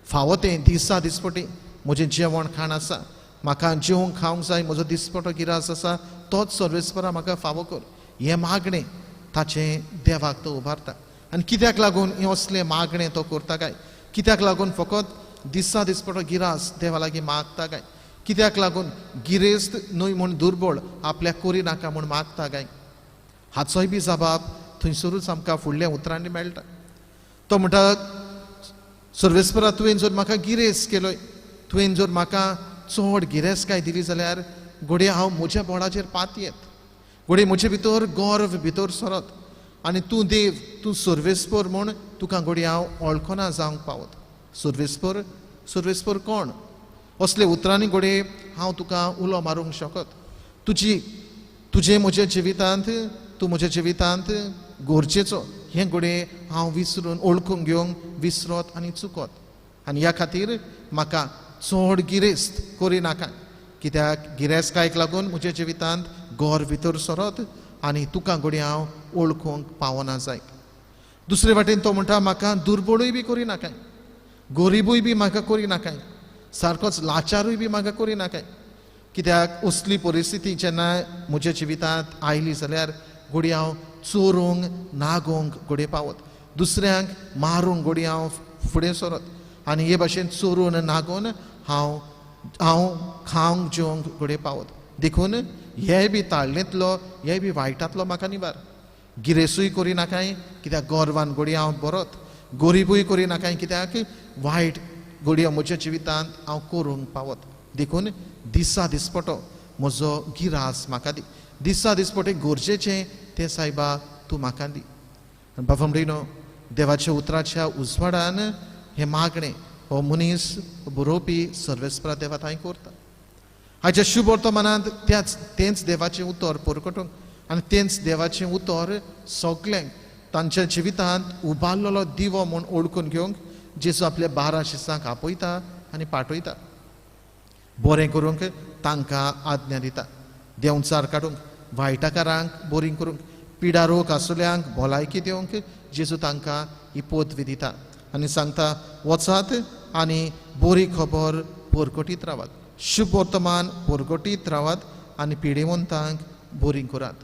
फावो तें दिसा दिसपटी म्हजें जेवण खाण आसा, म्हाका जेवंक खावंक जाय, म्हजो दिसपटो गिरास आसा, तोच सर्वेस्परा म्हाका फावो कर. हें मागणें ताचें देवाक तो उबारता. आनी कित्याक लागून हें असलें मागणें तो करता काय? कित्याक लागून फकत दिसा दिसपटो गिरास देवा लागीं मागता काय? कित्याक लागून गिरेस्त न्हय म्हूण दुर्बळ आपल्याक करी नाका म्हूण मागता काय? हाचोय बी जबाब थंयसरूच आमकां फुडल्या उतरांनी मेळटा. तो म्हणटा, सर्वेस्परा, तुवें जर म्हाका गिरेस्त केलोय, तुवें जर म्हाका चड गिरेस्तकाय दिली जाल्यार घडये हांव म्हज्या बोडाचेर पातयेत, घडये म्हजे भितर गर्व भितर सरत आनी तूं देव, तूं सर्वेस्पर म्हूण तुका घडये हांव वळखना जावंक पावत. सर्वेस्पर, सर्वेस्पर कोण? असले उतरांनी घडये हांव तुका उलो मारूंक शकत. तुजी तुजें म्हज्या जिवितांत, तूं म्हज्या जिवितांत गरजेचो हें घडये हांव विसरून वळखूंक घेवंक विसरत आनी चुकत. आनी ह्या खातीर म्हाका चड गिरेस्त करी नाका, कित्याक गिरेस्तकायक लागून म्हज्या जिवितांत गोर भितर सरत आनी तुका घडये हांव वळखूंक पावना जाय. दुसरे वाटेन तो म्हणटा, म्हाका दुर्बळूय बी करी नाकाय, गरिबूय बी म्हाका करी नाकाय, सारकोच लाचारूय बी म्हाका करी नाकाय, कित्याक असली परिस्थिती जेन्ना म्हज्या जिवितांत आयली जाल्यार घडये हांव चोरूंक नागोवंक घडये पावत, दुसऱ्यांक मारूंक घडये हांव फुडें सरत आनी हे भाशेन चोरून नागोवन हांव हांव खावंक जेवंक घडये पावत. देखून हे बी ताळणेंतलो, हे बी वायटांतलो म्हाका निवार. गिरेसूय करी नाकाय, कित्याक गर्वान घडये हांव बरोत, गरिबूय करी नाकाय, कित्याक वायट घडये म्हज्या जिवितांत हांव करूंक पावत. देखून दिसा दिसपटो म्हजो गिरास म्हाका दी, दिसा दिसपटे गरजेचें तें सायबा तूं म्हाका दी. बाबा म्हणिनो, देवाच्या उतराच्या उजवाडान हें मागणें हो मनीस बरोवपी सर्वेस्परा देवा थंय करता. हाच्या शुभ वर्तमानांत त्याच तेंच देवाचें उतर परकटूंक आनी तेंच देवाचें उतर सगल्यांक तांच्या जिवितांत उबारलेलो दिवो म्हूण ओळखून घेवंक जेजू आपल्या 12 शिसांक आपयता आनी पाठयता. बरें करूंक तांकां आज्ञा दिता, देंवचार काडूंक, वायटाकारांक बरीं करूंक, पिडा रोग आसल्यांक भलायकी दिवंक जेजू तांकां ही पदवी दिता. आनी सांगता वचात आनी बरी खबर पोरकोटीत रावात, शुभ वर्तमान पोरकोटीत रावात आनी पिडेवंतांक बरी करात.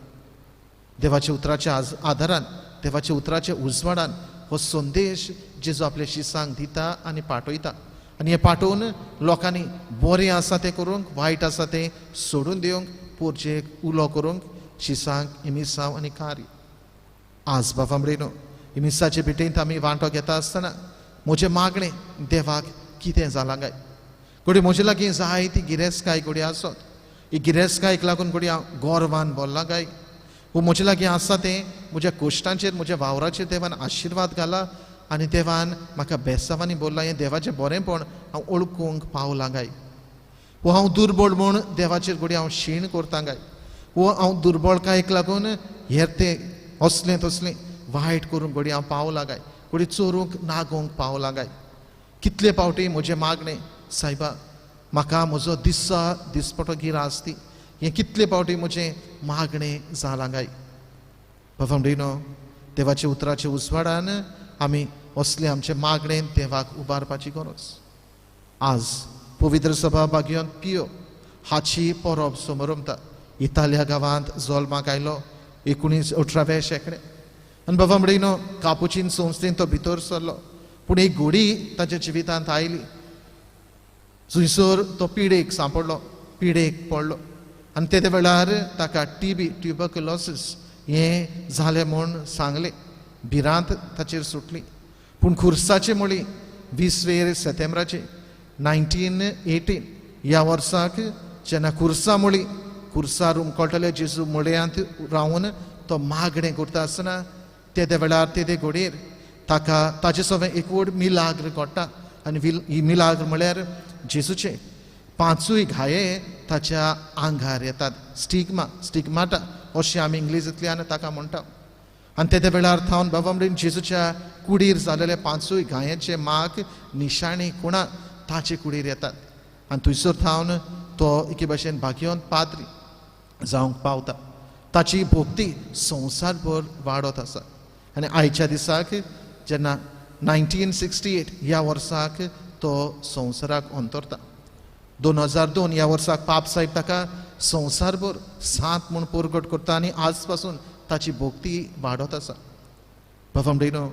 देवाच्या उतराच्या आदारान, देवाच्या उतराच्या उजवाडान हो संदेश जेजू आपल्या शिसांक दिता आनी पाठयता. आनी हें पाठोवन लोकांनी बरें आसा तें करूंक, वायट आसा तें सोडून दिवंक, पोरचेक उलो करूंक शिसांक इमिसांव आनी कार्य. आज बाबा म्हणलो इमिसाचे भेटेंत आमी वांटो घेता आसतना म्हजें मागणें देवाक कितें जालां काय? घडये म्हजे लागीं जाय ती गिरेस्तकाय घडये आसत, ही गिरेस्तकायेक लागून घडये हांव गोरवान भरलां काय? वो म्हजे लागीं आसा तें म्हज्या कोश्टांचेर, म्हज्या वावराचेर देवान आशिर्वाद घाला आनी देवान म्हाका बेसांवांनी भरलां, हें देवाचें बरेंपण हांव ओळखूंक पावलां काय? वो हांव दुर्बळ म्हूण देवाचेर घडये हांव शीण करतां काय? वो हांव दुर्बळकायेक लागून हेर तें असलें तसलें वायट करूंक घडये हांव पावलां काय? घडये चोरूंक नागोवंक पावलां काय? कितले फावटी म्हजें मागणें सायबा म्हाका म्हजो दिसा दिसपटो गिरास दी, हें कितले फावटी म्हजें मागणें जालां काय? बाबा म्हणिनो देवाच्या उतराच्या उजवाडान आमी असलें आमचें मागणें देवाक उबारपाची गरज. आज पवित्र सभा बागयोन पियो हाची परब समरमता. इतालिया गांवांत जल्माक आयलो 18व्या शेंकड्या आनी बाबा म्हणिनो कापुचीन संस्थेन तो भितर सरलो, पूण एक घोडी ताच्या जिवितांत आयली थंयसर तो पिडेक सांपडलो, पिडेक पडलो आनी तेदे वेळार ताका टीबी, ट्युबरक्युलोसीस हें जालें म्हूण सांगलें. भिरांत ताचेर सुटली. पूण खुर्साचे मुळी 20 सप्टेंबराचे 1918 ह्या वर्साक जेन्ना खुर्सा मुळी खुर्सार उमकळटले जेजू मुळयांत रावन तो मागणें करता आसतना तेदे वेळार तेदे घोडयेर ताका ताचे सवें एक व्हड मिलाग्र घडटा आनी ही मिलाग्र म्हळ्यार जेजूचे 5 घाये ताच्या आंगार येतात. स्टिग्मा, स्टिग्माटा अशें आमी इंग्लिजींतल्यान ताका म्हणटा. आनी तेदे वेळार थावन बाबा म्हणून जेजूच्या कुडीर जालेले 5 घायांचे माग निशाणी खुणा ताचे कुडीर येतात आनी थंयसर थावन तो एके भाशेन भाग्यवंत पाद्री जावंक पावता. ताची भक्ती संवसारभर वाडत आसा. आनी आयच्या दिसाक जेन्ना 1968 ह्या वर्साक तो संवसाराक अंतरता. 2002 ह्या वर्साक पाप साहेब ताका संवसारभर 7 म्हूण परगट करता आनी आज पासून ताची भक्ती वाडत आसा. बाबा म्हणिनो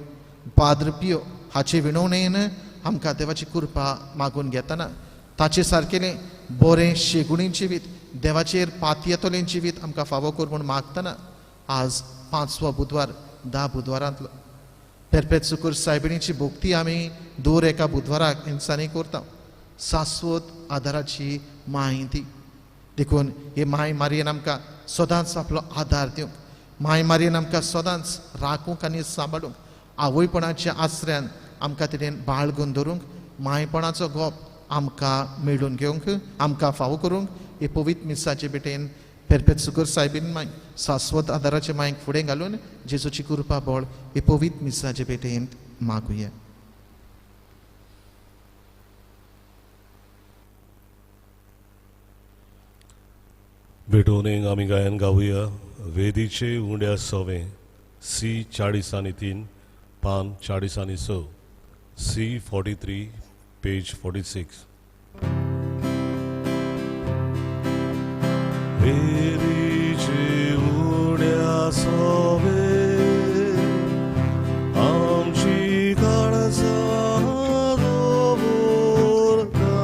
पाद्र पियो हाचे विणवणेन आमकां देवाची कृपा मागून घेतना ताचे सारकेलें बरें शेगुणी जिवीत, देवाचेर पातयेतलें जिवीत आमकां फावो कर म्हूण मागतना आज 5वो बुधवार 10 बुधवारांतलो पेरपेत सुकूर सायबिणीची भक्ती आमी दर एका बुधवाराक इंसांनी करता. शाश्वत आदाराची माय ती. देखून हे माय मारयेन आमकां सदांच आपलो आदार दिवंक, माय मारयेन आमकां सदांच राखूंक आनी सांबाळूंक, आवयपणाच्या आसऱ्यान आमकां तिणेन बाळगून धरूंक, मायपणाचो गोप आमकां मेळून घेवंक, आमकां फावो करूंक हे पवित्र मिसाचे भेटेन पेरपेत सुकूर सायबीन माय शाश्वत आदाराचे मायक फुडें घालून जेजूची कृपा बळ हे पवित्र मिसाचे भेटेन मागुया. भेटोवणेक आमी गायन गावया वेदीचे उंड्या सवे सी 43 पान 46 सी 43 पेज 46. वेदीचे उंड्या सवे आमची काळजां दवरता,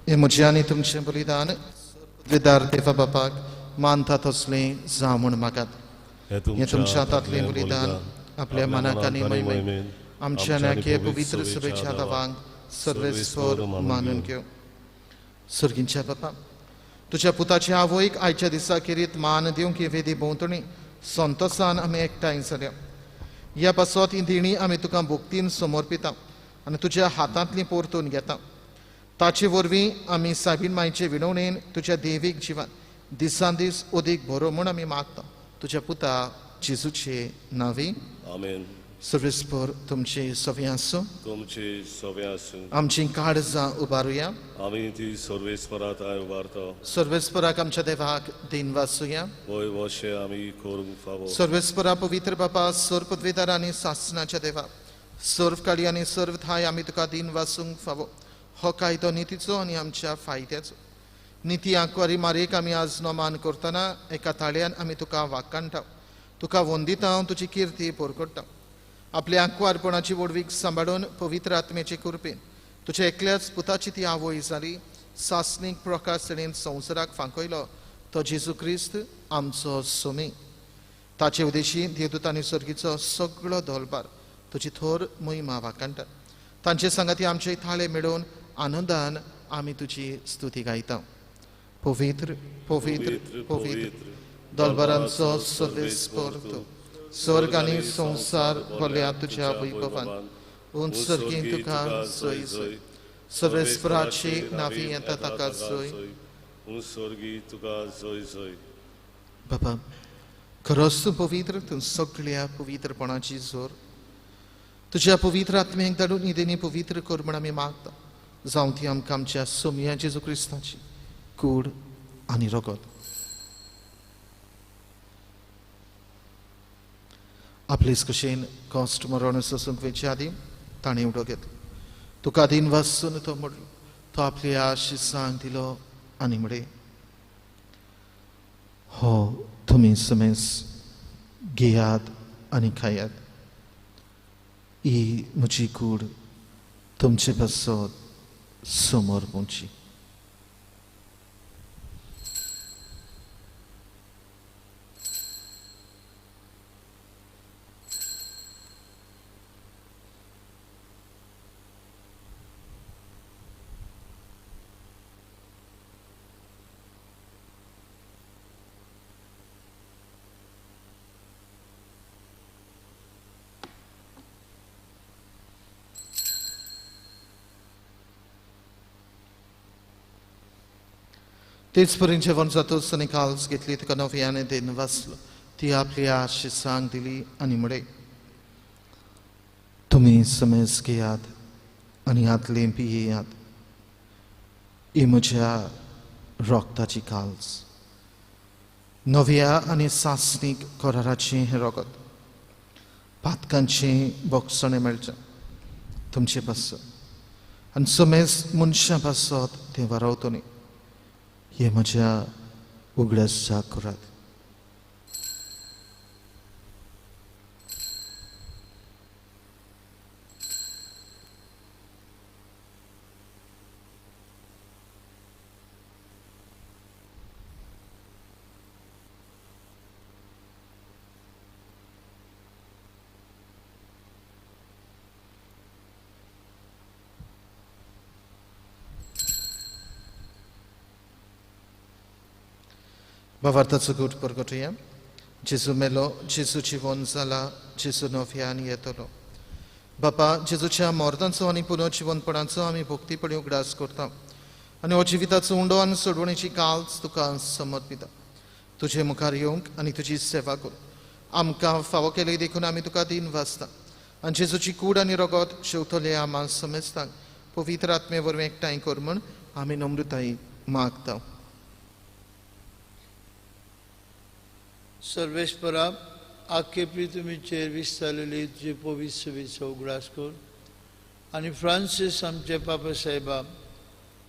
हे म्हजें आनी तुमचें बलिदान विदार देवा बापाक मानता तसलें जावं म्हूण मागात. हें तुमच्या हातांतलें बलिदान आपल्या मनाक आनी महिमेन आमच्या नाके पवित्र सभेच्या दावांक सर्वेस्वर मानून घेवं. सर्गींच्या बापा, तुज्या पुताचे आवयक आयच्या दिसा खेरीत मान दिवंक ही वेदी भोंवतणी संतोसान आमी एकठांय जाल्या. ह्या पासत ही दिणी आमी तुका भक्तीन समर्पिता आनी तुज्या हातांतली परतून घेता. ताचे वरवीं आमी सायबीण मायचे विनवणेन तुज्या देवीक जिवान दिसान दीस अदीक बरो म्हूण आमी मागता तुज्या पुता जेजूचे नांवी. आमेन. सर्वेस्पर तुमचे सवे आसूं. तुमचे सवे आसूं. आमची काळजां उबारुया. आमी ती सर्वेस्परा थांय उबारता. सर्वेस्पराक आमच्या देवाक दिन वासुया. वय वशे आमी करूंक फावो. सर्वेस्परा पवित्र बापा, सर्व पदवीदार आनी सासनाच्या देवा, सर्व काळी आनी सर्व थाय आमी तुका दिन वासूंक फावो. हो कायदो नितीचो आनी आमच्या फायद्याचो. निती आंकवारी मारेक आमी आज नमान करतना एका ताळ्यान आमी तुका वाकाणटा, तुका वंदिता, तुजी किर्ती परगट्टा. आपल्या आंकवारपणाची व्हडवीक सांबाळून पवित्र आत्म्याचे कृपेन तुज्या एकल्याच पुताची ती आवय जाली, सासणीक प्रकाश तिणेन संवसाराक फांकयलो तो जेजू क्रिस्त आमचो सोमी. ताचे उदेशी देवदूत आनी सर्गीचो सगळो दलबार तुजी थोर महिमा वाकाणटा. तांचे सांगाती आमचे थाळे मेळोवन आनंदान आमी तुजी स्तुती गायता. पवित्र पवित्र पवित्र दलबारांचो सर्वेस्पर तूं, स्वर्ग आनी संवसार भरल्या तुज्या वैभवान. उंच सर्गीन तुका जय जय. सर्वेस्पराची नावी येता ताका जय. उंच सर्गी तुका जय जय. बाबा, खरोच तूं पवित्र, तूं सगळ्या पवित्रपणाची जोर. तुज्या पवित्र आत्म्याक धाडून निदेनी पवित्र कर म्हूण आमी मागता. जावं ती आमकां आमच्या सोमया जेजू क्रिस्ताची कूड आनी रगत. आपलेच कशेन कश्ट मरण सोसूंक वेचे आदीं ताणें उडो घेतलो. तुका दिन वासून तो म्हणलो, तो आपल्या शिसांक दिलो आनी म्हळें, हो तुमी समेस घेयात आनी खायात, ही म्हजी कूड तुमचे पासत समोर पोवची. तेच परीन जेवण जातच आनी काल्स घेतली, तुका नव्याने then वाचलो, ती आपल्या शिसांक दिली आनी म्हळें, तुमी समेज घेयात आनी हातलें पियेयात, ही म्हज्या रगताची काल्स, नव्या आनी सासणीक कराराचें हें रगत, पातकांचें बोगसणें मेळचें तुमचे पासत आनी समेज मनशां पासत तें वारावतलें. हे म्हज्या उगडास करात. भावार्थाचो गूट परगटया. जेजू मेलो, जेजू जिवन जाला, जेजू नव्यान येतलो. बापा, जेजूच्या मर्दांचो आनी पुनर्जिवनपणाचो आमी भक्तीपणी उगडास करता आनी हो जिविताचो उंडो आनी सोडवणेची काल्स तुका समर्पिता. तुजे मुखार येवंक आनी तुजी सेवा करूंक आमकां फावो केली देखून आमी तुका दिन वाचता आनी जेजूची कूड आनी रगत शेवतले आमा समेस्तांक पवित्र आत्मे वरवीं एकठांय कर म्हूण आमी नम्रताय मागता. सर्वेस्परा, आख्खे पृथ्वीचेर विस्तारलेली तुजे पवित्र सेवेचो उगडास कर आनी फ्रांसीस आमचे पापा साहेबा,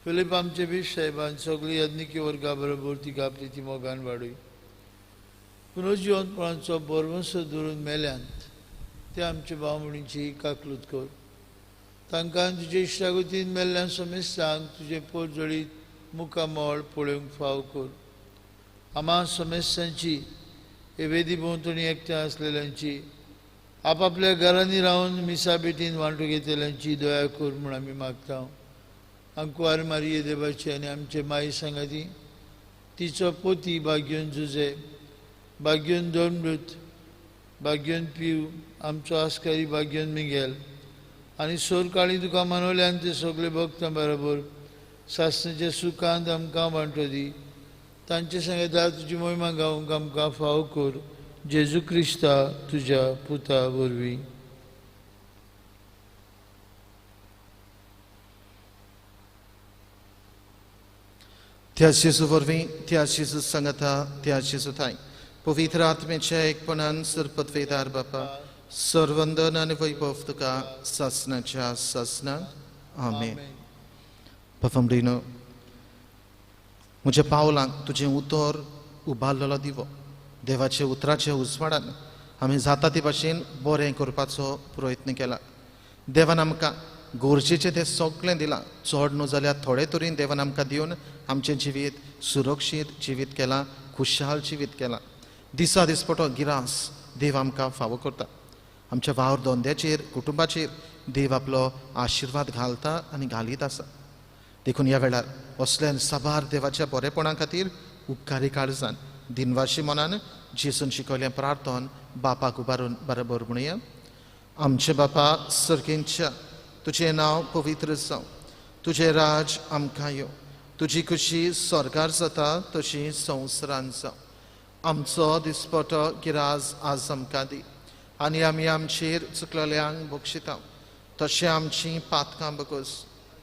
फिलीप आमचे बीफ साहेबान सगळी यज्ञिकी वर्गा बरोबर तिका आपली ती मोगान वाडय. पुनर्जिवनपणाचो बरवंसो धरून मेल्यांत ते आमचे भाव म्हणीची काकलूत कर. तांकां तुजे इश्टागतीन मेल्ल्यान समेस्तांक तुजें पोरजळीत मुखामळ पळोवंक फाव कर. आमा समेस्तांची हे वेदी भोंवतणी एकठांय आसलेल्यांची, आपापल्या घरांनी रावन मिसा बेटीन वांटो घेतल्यांची दया कर म्हूण आमी मागता. आंकवार मारिये देवाची आनी आमचे माई सांगाती तिचो पोती भाग्योन जुजे भाग्योन दोनमृत भाग्योन पिव आमचो आस्कारी भाग्योन मिगेल आनी सोरकाळी तुका मनवल्यान ते सगळे भक्तां बरोबर सासणाच्या सुखांत आमकां वांटो दी. तांचे सांगता तुजी मोहिमा गावंक आमकां फावो कर जेजू क्रिस्ता तुज्या पुता वरवीं. त्या जेजू वरवीं, त्या जेजू सांगता, त्या जेजू थांय पवित्र आत्म्याच्या एकपणान सरपदवेदार बापा सर्वंदन आनी वैभव तुका सासणाच्या सासणाक. आमेन. बापामडीनो म्हज्या पावलांक तुजें उतर उबारलेलो दिवो. देवाच्या उतराच्या उजवाडान आमी जाता ते भाशेन बरें करपाचो प्रयत्न केला. देवान आमकां गरजेचें तें सगळें दिलां. चड न्हू जाल्यार थोडे तरेन देवान आमकां दिवन आमचें जिवीत सुरक्षीत जिवीत केलां, खुशाल जिवीत केलां. दिसा दिसपटो गिरास देव आमकां फावो करता. आमच्या वावर धंद्याचेर कुटुंबाचेर देव आपलो आशिर्वाद घालता आनी घालीत आसा. देखून ह्या वेळार असल्या साबार देवाच्या बरेपणा खातीर उपकारी काळजान दिनवाशी मनान जेजून शिकयलें प्रार्थन बापाक उबारून बरोबर म्हणया. आमचे बापा सर्गेंच्या, तुजें नांव पवित्र जावं, तुजें राज आमकां येवं, तुजी खुशी स्वर्गार जाता तशी संवसारान जावं. आमचो दिसपटो गिराज आज आमकां दी आनी आमी आमचेर चुकलेल्यांक बक्षिता तशें आमचीं पातकां बगोस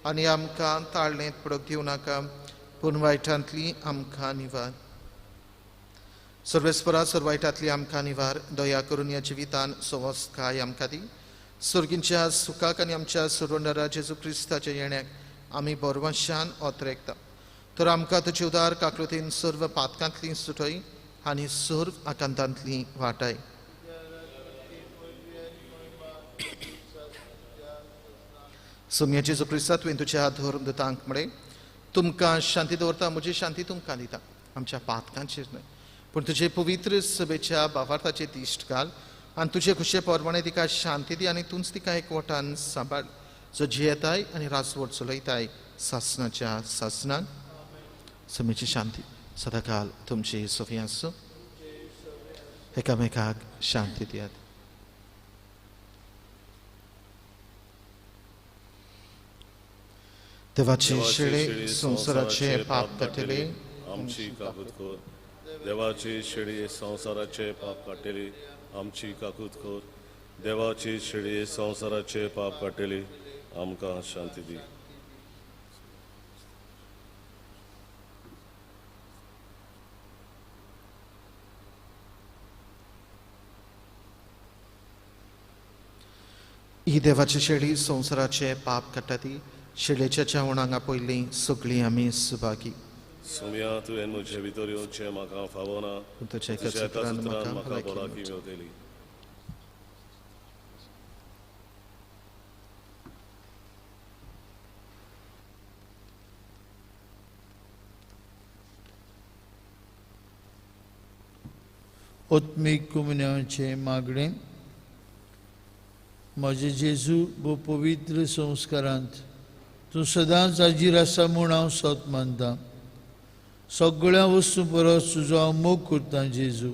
आनी आमकां ताळणेंत पडोवंक दिवं नाका पूण वायटांतली आमकां निवार. सर्वेस्परा सर्व वायटांतली आमकां निवार. दया करून ह्या जिवितान सवस्काय आमकां दी. सर्गींच्या सुखाक आनी आमच्या सुरवंडरा जेजू क्रिस्ताच्या येण्याक आमी बरवंशान ओतरेकता. तर आमकां तुजे उदार काकलुतीन सर्व पातकांतली सुटय आनी सर्व आकांतांतली वाटाय. सोम्या जेजू क्रिस्ता तुवें तुज्या धर्म दुतांक म्हळें, तुमकां शांती दवरता, म्हजी शांती तुमकां दिता. आमच्या पातकांचेर न्हय पूण तुजे पवित्र सभेच्या बावार्थाचे दिश्ट घाल आनी तुजे खुशे परमाणे तिका शांती दी आनी तूंच तिका एकवटान सांबाळ, जो जियेताय आनी राजवट चलयताय सासणाच्या सासणाक. समेची शांती सदाकाल तुमची सोफी आसूं. एकामेकाक शांती दियात. देवाचे शेळे संवसाराचे पाप काडटले आमची काकूत कर. देवाची शेळी संवसाराचे पाप काडटली आमची काकूत कर. देवाची शेळी संवसाराचे पाप काडटली आमकां शांती दी. ही देवाची शेळी संवसाराचे पाप काडटा ती शेळेच्या जेवणांक पयलीं सगळीं आमी सुभागी. सोम्या तुवें म्हजे भितर येवचें म्हाका फावना, तुज्या एका सुत्रान म्हाका भलायकी मेवतली. आत्मीक कुमन्याचें मागणें. म्हजे जेजू भो पवित्र संस्कारांत तूं सदांच हाजीर आसा म्हूण हांव सत मानता. सगळ्या वस्तू परस तुजो हांव मोग करतां जेजू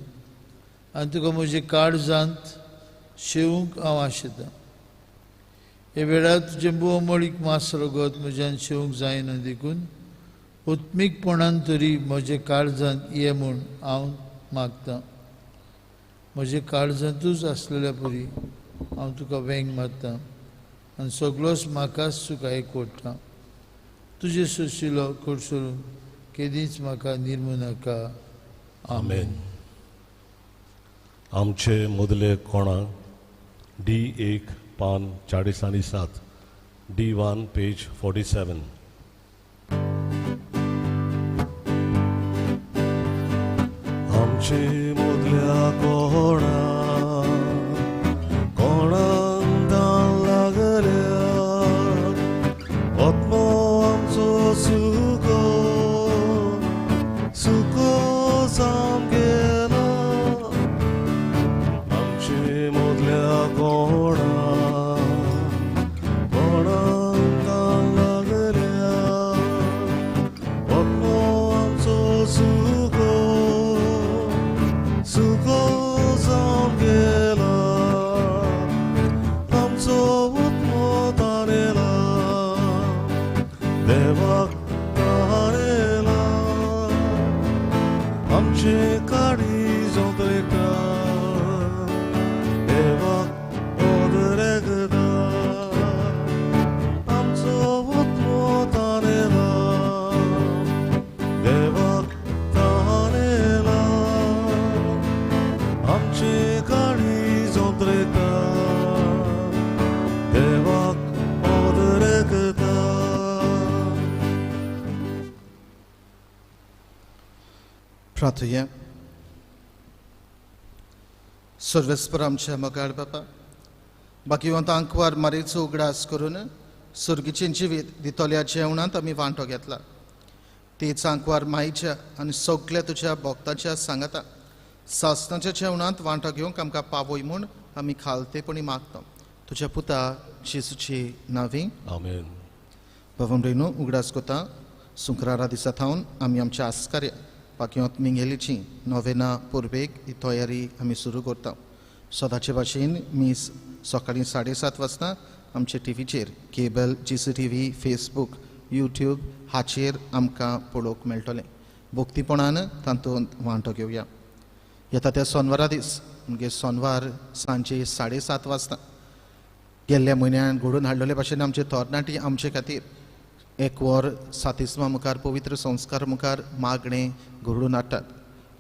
आनी तुका म्हजे काळजांत शेवूंक हांव आशेतां. हे वेळार तुजें बोमळीक मास रगत म्हज्यान शेवूंक जायना देखून आत्मीकपणान तरी म्हजे काळजांत ये म्हूण हांव मागतां. म्हजे काळजांतूच आसलेल्या परी हांव तुका वेंग मारतां आनी सगळोच म्हाकाच तुका एकवटता. तुजें सुशिलो कडसरून केदींच म्हाका निर्मू नाका. आमेन. आमचे मदले कोणाक डी 1 पान 40 आनी 7, D1 page 47. आमचे मदल्या कोणा कोणाक दान लागल्या आत्मो आमचो सुको सुको जावन गेलो. आमचे मदल्या कोणा कोणाक दान लागल्या आमचे काळीज ओंदरेता देवाक ओदरेगता आमचो आत्मो तानेला देवाक तानेला आमचे काळीज ओंदरेता देवाक ओदरेगता. प्रार्थुया. सर्वेस्पर आमच्या मोगाळ बापा, बाकीवंत आंकवार मारीचो उगडास करून सुर्गीचें जिवीत दितल्या जेवणांत आमी वांटो घेतला. तीच आंकवार माईच्या आनी सगल्या तुज्या भक्ताच्या सांगाता सासणाच्या जेवणांत वांटो घेवंक आमकां पावय म्हूण आमी खालतेपणी मागता तुज्या पुता जेजूची नांवी. आमेन. बाबा भयणू, उगडास कोता सुंक्रारा दिसा थावन आमी आमच्या आस्कार्या बाकीवंत मिंगेलीची नोवेना पुर्वेक ही तयारी आमी सुरू करता. सदांचे भाशेन मीस सकाळीं 7:30 वाजता आमच्या टिवीचेर cable, GCTV, Facebook, YouTube हाचेर आमकां पळोवंक मेळटलें. भक्तीपणान तातूंत वांटो घेवया. येता त्या सोनवारा दीस म्हणजे सोनवार सांजे 7:30 वाजता गेल्ल्या म्हयन्यान घडोवन हाडलेले भाशेन आमचे तरणाटी आमचे खातीर एक वर सातिस्मा मुखार पवित्र संस्कार मुखार मागणें घडोवन हाडटात.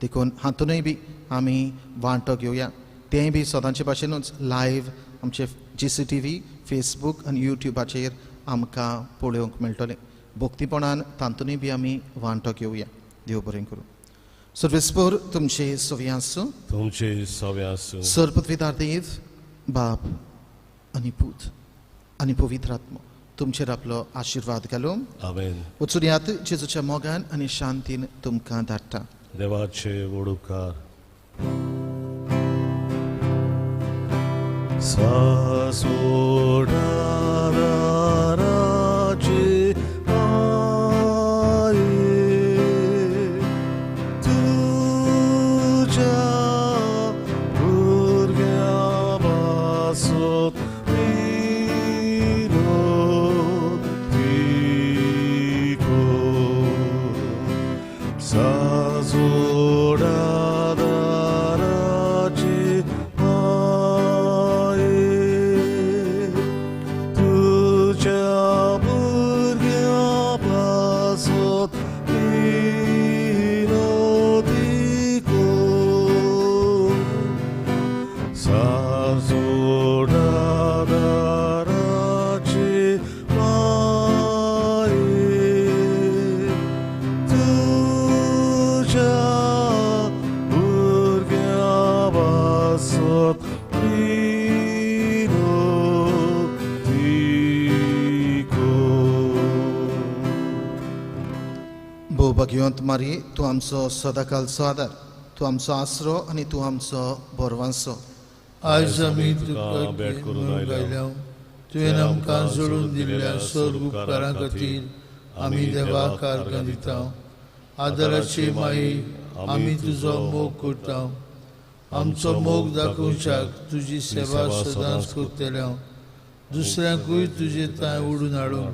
देखून हातूनय बी आमी वांटो घेवया. तेंय बी सदांचे भाशेनूच लायव्ह आमचे GCTV, Facebook आनी यूट्यूबाचेर आमकां पळोवंक मेळटलें. भक्तीपणान तातूनय बी आमी वांटो घेवया. देव बरें करूं. सर्वेस्पर तुमचे सवी आसूं. तुमचे सवे आसूं. सर्वपृथ्वीदार देव बाप आनी पूत आनी पवित्र आत्मो तुमचेर आपलो आशिर्वाद घालूं. आमेन. वचून यात जेजूच्या मोगान आनी शांतीन तुमकां धाडटा. देवाचे व्हड उपकार. सासोडाराची आई तुझ्या भुरग्या पासत विनोती कर. सासोडाराची आई तुझ्या भुरग्या पासत विनोती कर. सासोडाराची आई तुझ्या भुरग्या पासत विनोती कर. भोव भाग्यवंत मारी, तूं आमचो सदाकालचो आदार, तूं आमचो आसरो आनी तूं आमचो बोरवांसो. आयज आमी तुका भेट करून आयल्या. तुवें आमकां जोडून दिल्ल्या सर्व उपकारां खातीर आमी देवाक आर्गां दिता. आदाराची माई, आमी तुजो मोग करता. आमचो मोग दाखोवच्याक तुजी सेवा सदांच करतले. दुसऱ्यांकूय तुजे तांय ओडून हाडूंक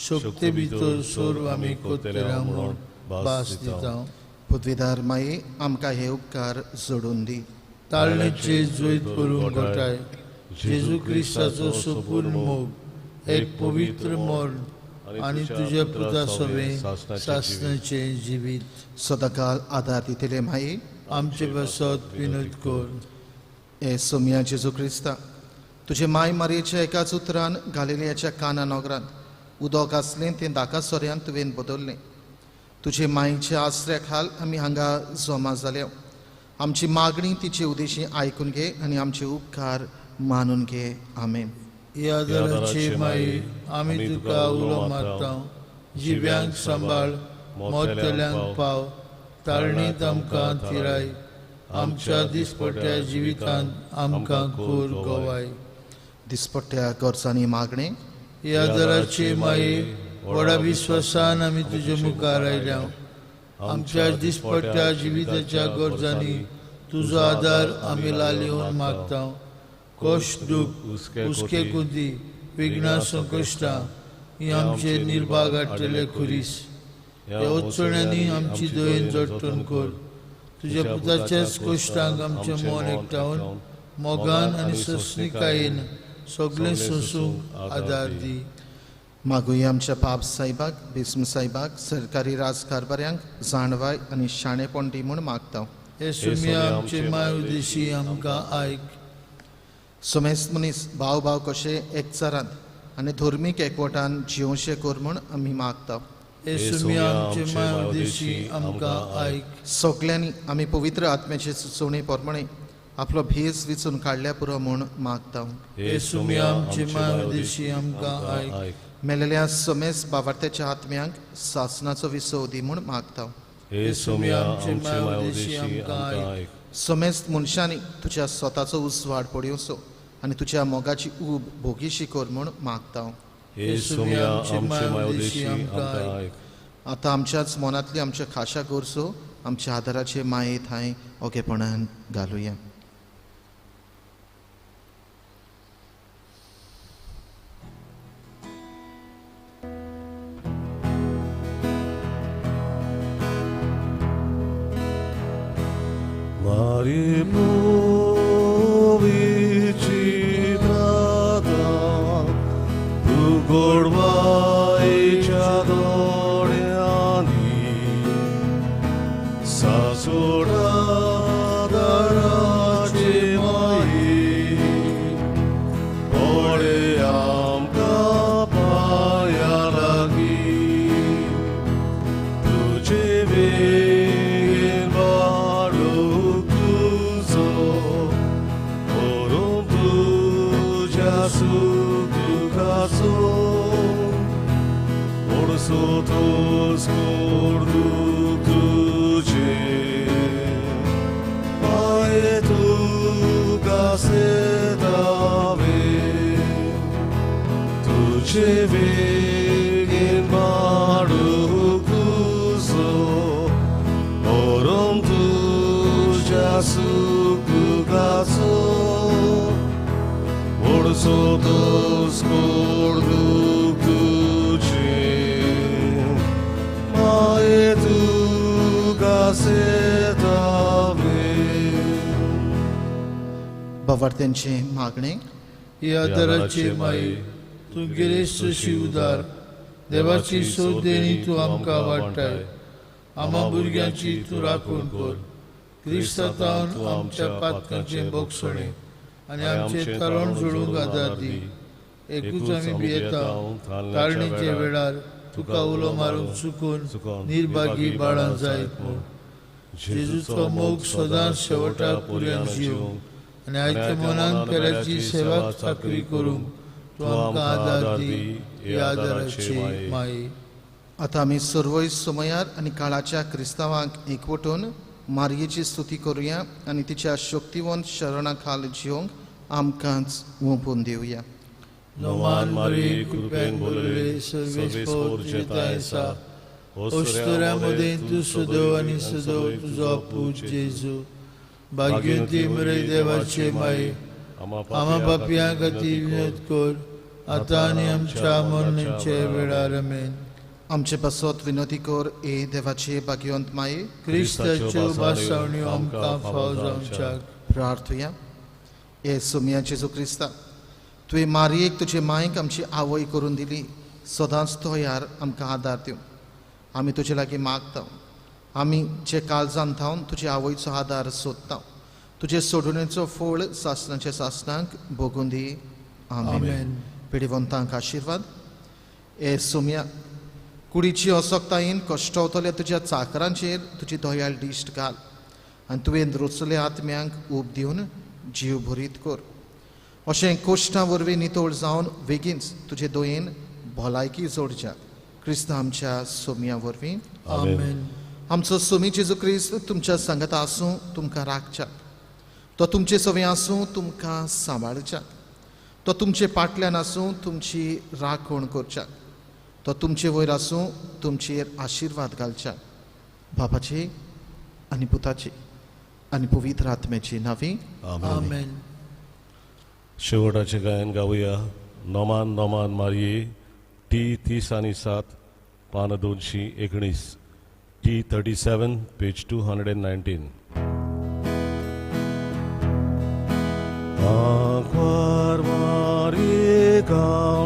शक्ती भितर सर्व आमी करतले म्हणून भास दिता. पृथ्वीदार माई, आमकां हे उपकार जोडून दी. ताळणेचे जैत करूंक गोठाय जेजू क्रिस्ताचो संपूर्ण मोग, एक पवित्र मरण आनी तुज्या पुता सवें सासणाचें जिवीत सदाकाल आदार दितले माई, आमचे पासत विनोद कर. हे सोमया जेजू क्रिस्ता, तुजे माय मारयेच्या एकाच उतरान गालिलियाच्या काना नगरांत उदक आसलें तें दाका सोऱ्यान तुवें बदललें. तुजे मायच्या आसऱ्या खाल आमी हांगा जमा जाल्या. आमची मागणी तिचे उदेशी आयकून घे आनी आमचे उपकार मानून घे. आमेन. ह्या आदाराची माई, आमी तुका उलो मारता. जिव्यांक सांबाळ, मोतल्यांक पाव, ताळणीत आमकां थिराय, आमच्या दिसपट्ट्या जिवितांत आमकां कोर गवाय. दिसपट्ट्या गरजांनी मागणें. ह्या आदाराची माई, व्हडा विस्वासान आमी तुजे मुखार आयल्या. आमच्या दिसपट्ट्या जिविताच्या गरजांनी तुजो आदार आमी लालिवन मागता. कश्ट, दूख, हुस्के कुंदी, विघ्नां, संकश्टां ही आमचे निर्भाग हाडटले खुरीस. ह्या अडचण्यांनी आमची दयेन जडटण कर. तुज्या पुताच्याच कोश्टांक आमचें मन एकठावन मोगान आनी सोंसणिकायेन सगळें सोंसूंक आदार दी. मागुया आमच्या पाप साहेबाक, भीस्म साहेबाक, सरकारी राजकारभाऱ्यांक जाणवाय आनी शाणेपण दी म्हूण मागता. हे सुम्या आमचे माय उदेशी आमकां आयक. समेस्त मनीस भाव भाव कशे एकचारांत आनी धर्मीक एकवटान जिवशे कर म्हूण आमी मागता. हे सुम्या आमचे माय उदेशी आमकां आयक. सगल्यांनी आमी पवित्र आत्म्याचे सुचोवणे प्रमाणे आपलो भेस विचून काडल्या पुरो म्हूण मागता. हे सुम्या आमचे माय उदेशी आमकां आयक. मेलेल्या समेस्त बावार्थ्याच्या आत्म्यांक सासनाचो विसव दी म्हूण मागता. हे सुम्या आमचे माय उदेशी आमकां आयक. समेस्त मनशांनी तुज्या स्वताचो उजवाड पळोवचो आनी तुज्या मोगाची ऊब भोगीशी कर म्हूण मागता. हे सुम्या आमचे माय उदेशी आमकां आयक. आतां आमच्याच मनांतली आमच्या खाशा गरजो आमच्या आदाराचे माये थांय ओगेपणान घालुया. Mari Citrata, tu गोडवायच्या दोळ्यांनी सासोडा दाराचे माई पडे आमकां पांया लागीं तुजे वेगेन वाडूंक तुजो व्हरून तुज्या सुख दुखाचो ओडसो तोस कोर्दूक तुजे माये तुका सेतावे तुजे वेगेन वाडूंक तुजो व्हरून तुज्या सुख दुखाचो ओडसो तोस कोर्दूक तुजे माये तुका सेतावे. बावार्थ्यांचे मागणे. ही आदाराची माई तूं गिरेस्त अशी उदार देवाची सोद देणी तूं आमकां वाडटाय. आमा भुरग्यांची तूं राखण कर. क्रिस्तांतावन आमच्या पातकांचें बोगसणें आनी आमचें तारण जोडूंक आदार दी. एकूच आमी भियेता ताळणेच्या वेळार तुका उलो मारूंक चुकून निर्भागी बाळां जायत म्हूण. जेजूचो मोग सदांच शेवटाक पुर्यान जिवंक आनी आयच्या मनान पेल्याची सेवा चाकरी करूंक तूं आमकां आदार दी. ही आदाराची माई. आतां आमी सर्वय समयार आनी काळाच्या क्रिस्तांवांक एकवटून मारयेची स्तुती करुया आनी तिच्या शक्तिवंत शरणा खाल जिवंक आमकांच ओंपून दिवया. नोमान मारी कृपेन बोलले सर्वेस्पोर जेताय आसा ओस्तुऱ्या मदें तूं सदैव आनी सदैव तुजो पूत जेजू भाग्यवती मरे देवाचे माये आमा पापयां खातीर विनोद कर आतां आनी आमच्या मरणाच्या वेळार. आमेन. आमचे पासत विनोदी कर ए देवाचे भाग्यवंत माये. क्रिस्ताच्यो भासावण्यो आमकां फाव जावच्याक. प्रार्थुया. ए सोम्या जेजू क्रिस्ता, तुवें मारयेक तुजे मायेक आमची आवय करून दिली. सदांच तयार आमकां आदार दिवं. आमी तुजे लागीं मागता. आमी जे काळजान थावन तुजे आवयचो आदार सोदता. तुजे सोडणेचो फोळ सासनाच्या सासनाक भोगून दी. आमेन. पिडिवंतांक आशिर्वाद. ए सोम्या, कुडीची असक्तायेन कश्टवतल्या तुज्या चाकरांचेर तुजी दयाळ दिश्ट घाल आनी तुवें रोचल्या आत्म्यांक ऊब दिवन जीव भरीत कर. अशें कोश्टां वरवीं नितळ जावन बेगीनच तुजे दयेन भलायकी जोडच्या क्रिस्त आमच्या सोम्या वरवीं. आमेन. आमचो सोमी जेजू क्रिस्त तुमच्या सांगाता आसूं, तुमकां राखच्याक. तो तुमचे सवे आसूं, तुमकां सांबाळच्याक. तो तुमचे पाटल्यान आसूं, तुमची राखण करच्याक. तो तुमचे वयर आसूं, तुमचेर आशिर्वाद घालच्याक. बापाचे आनी पुताचे आनी पवित्र आत्म्याचे नांवी. आमेन. शेवटाचे गायन गावया. नोमान नोमान मारये टी 30 आणि 7 पान 219 T 37 page 219. तुका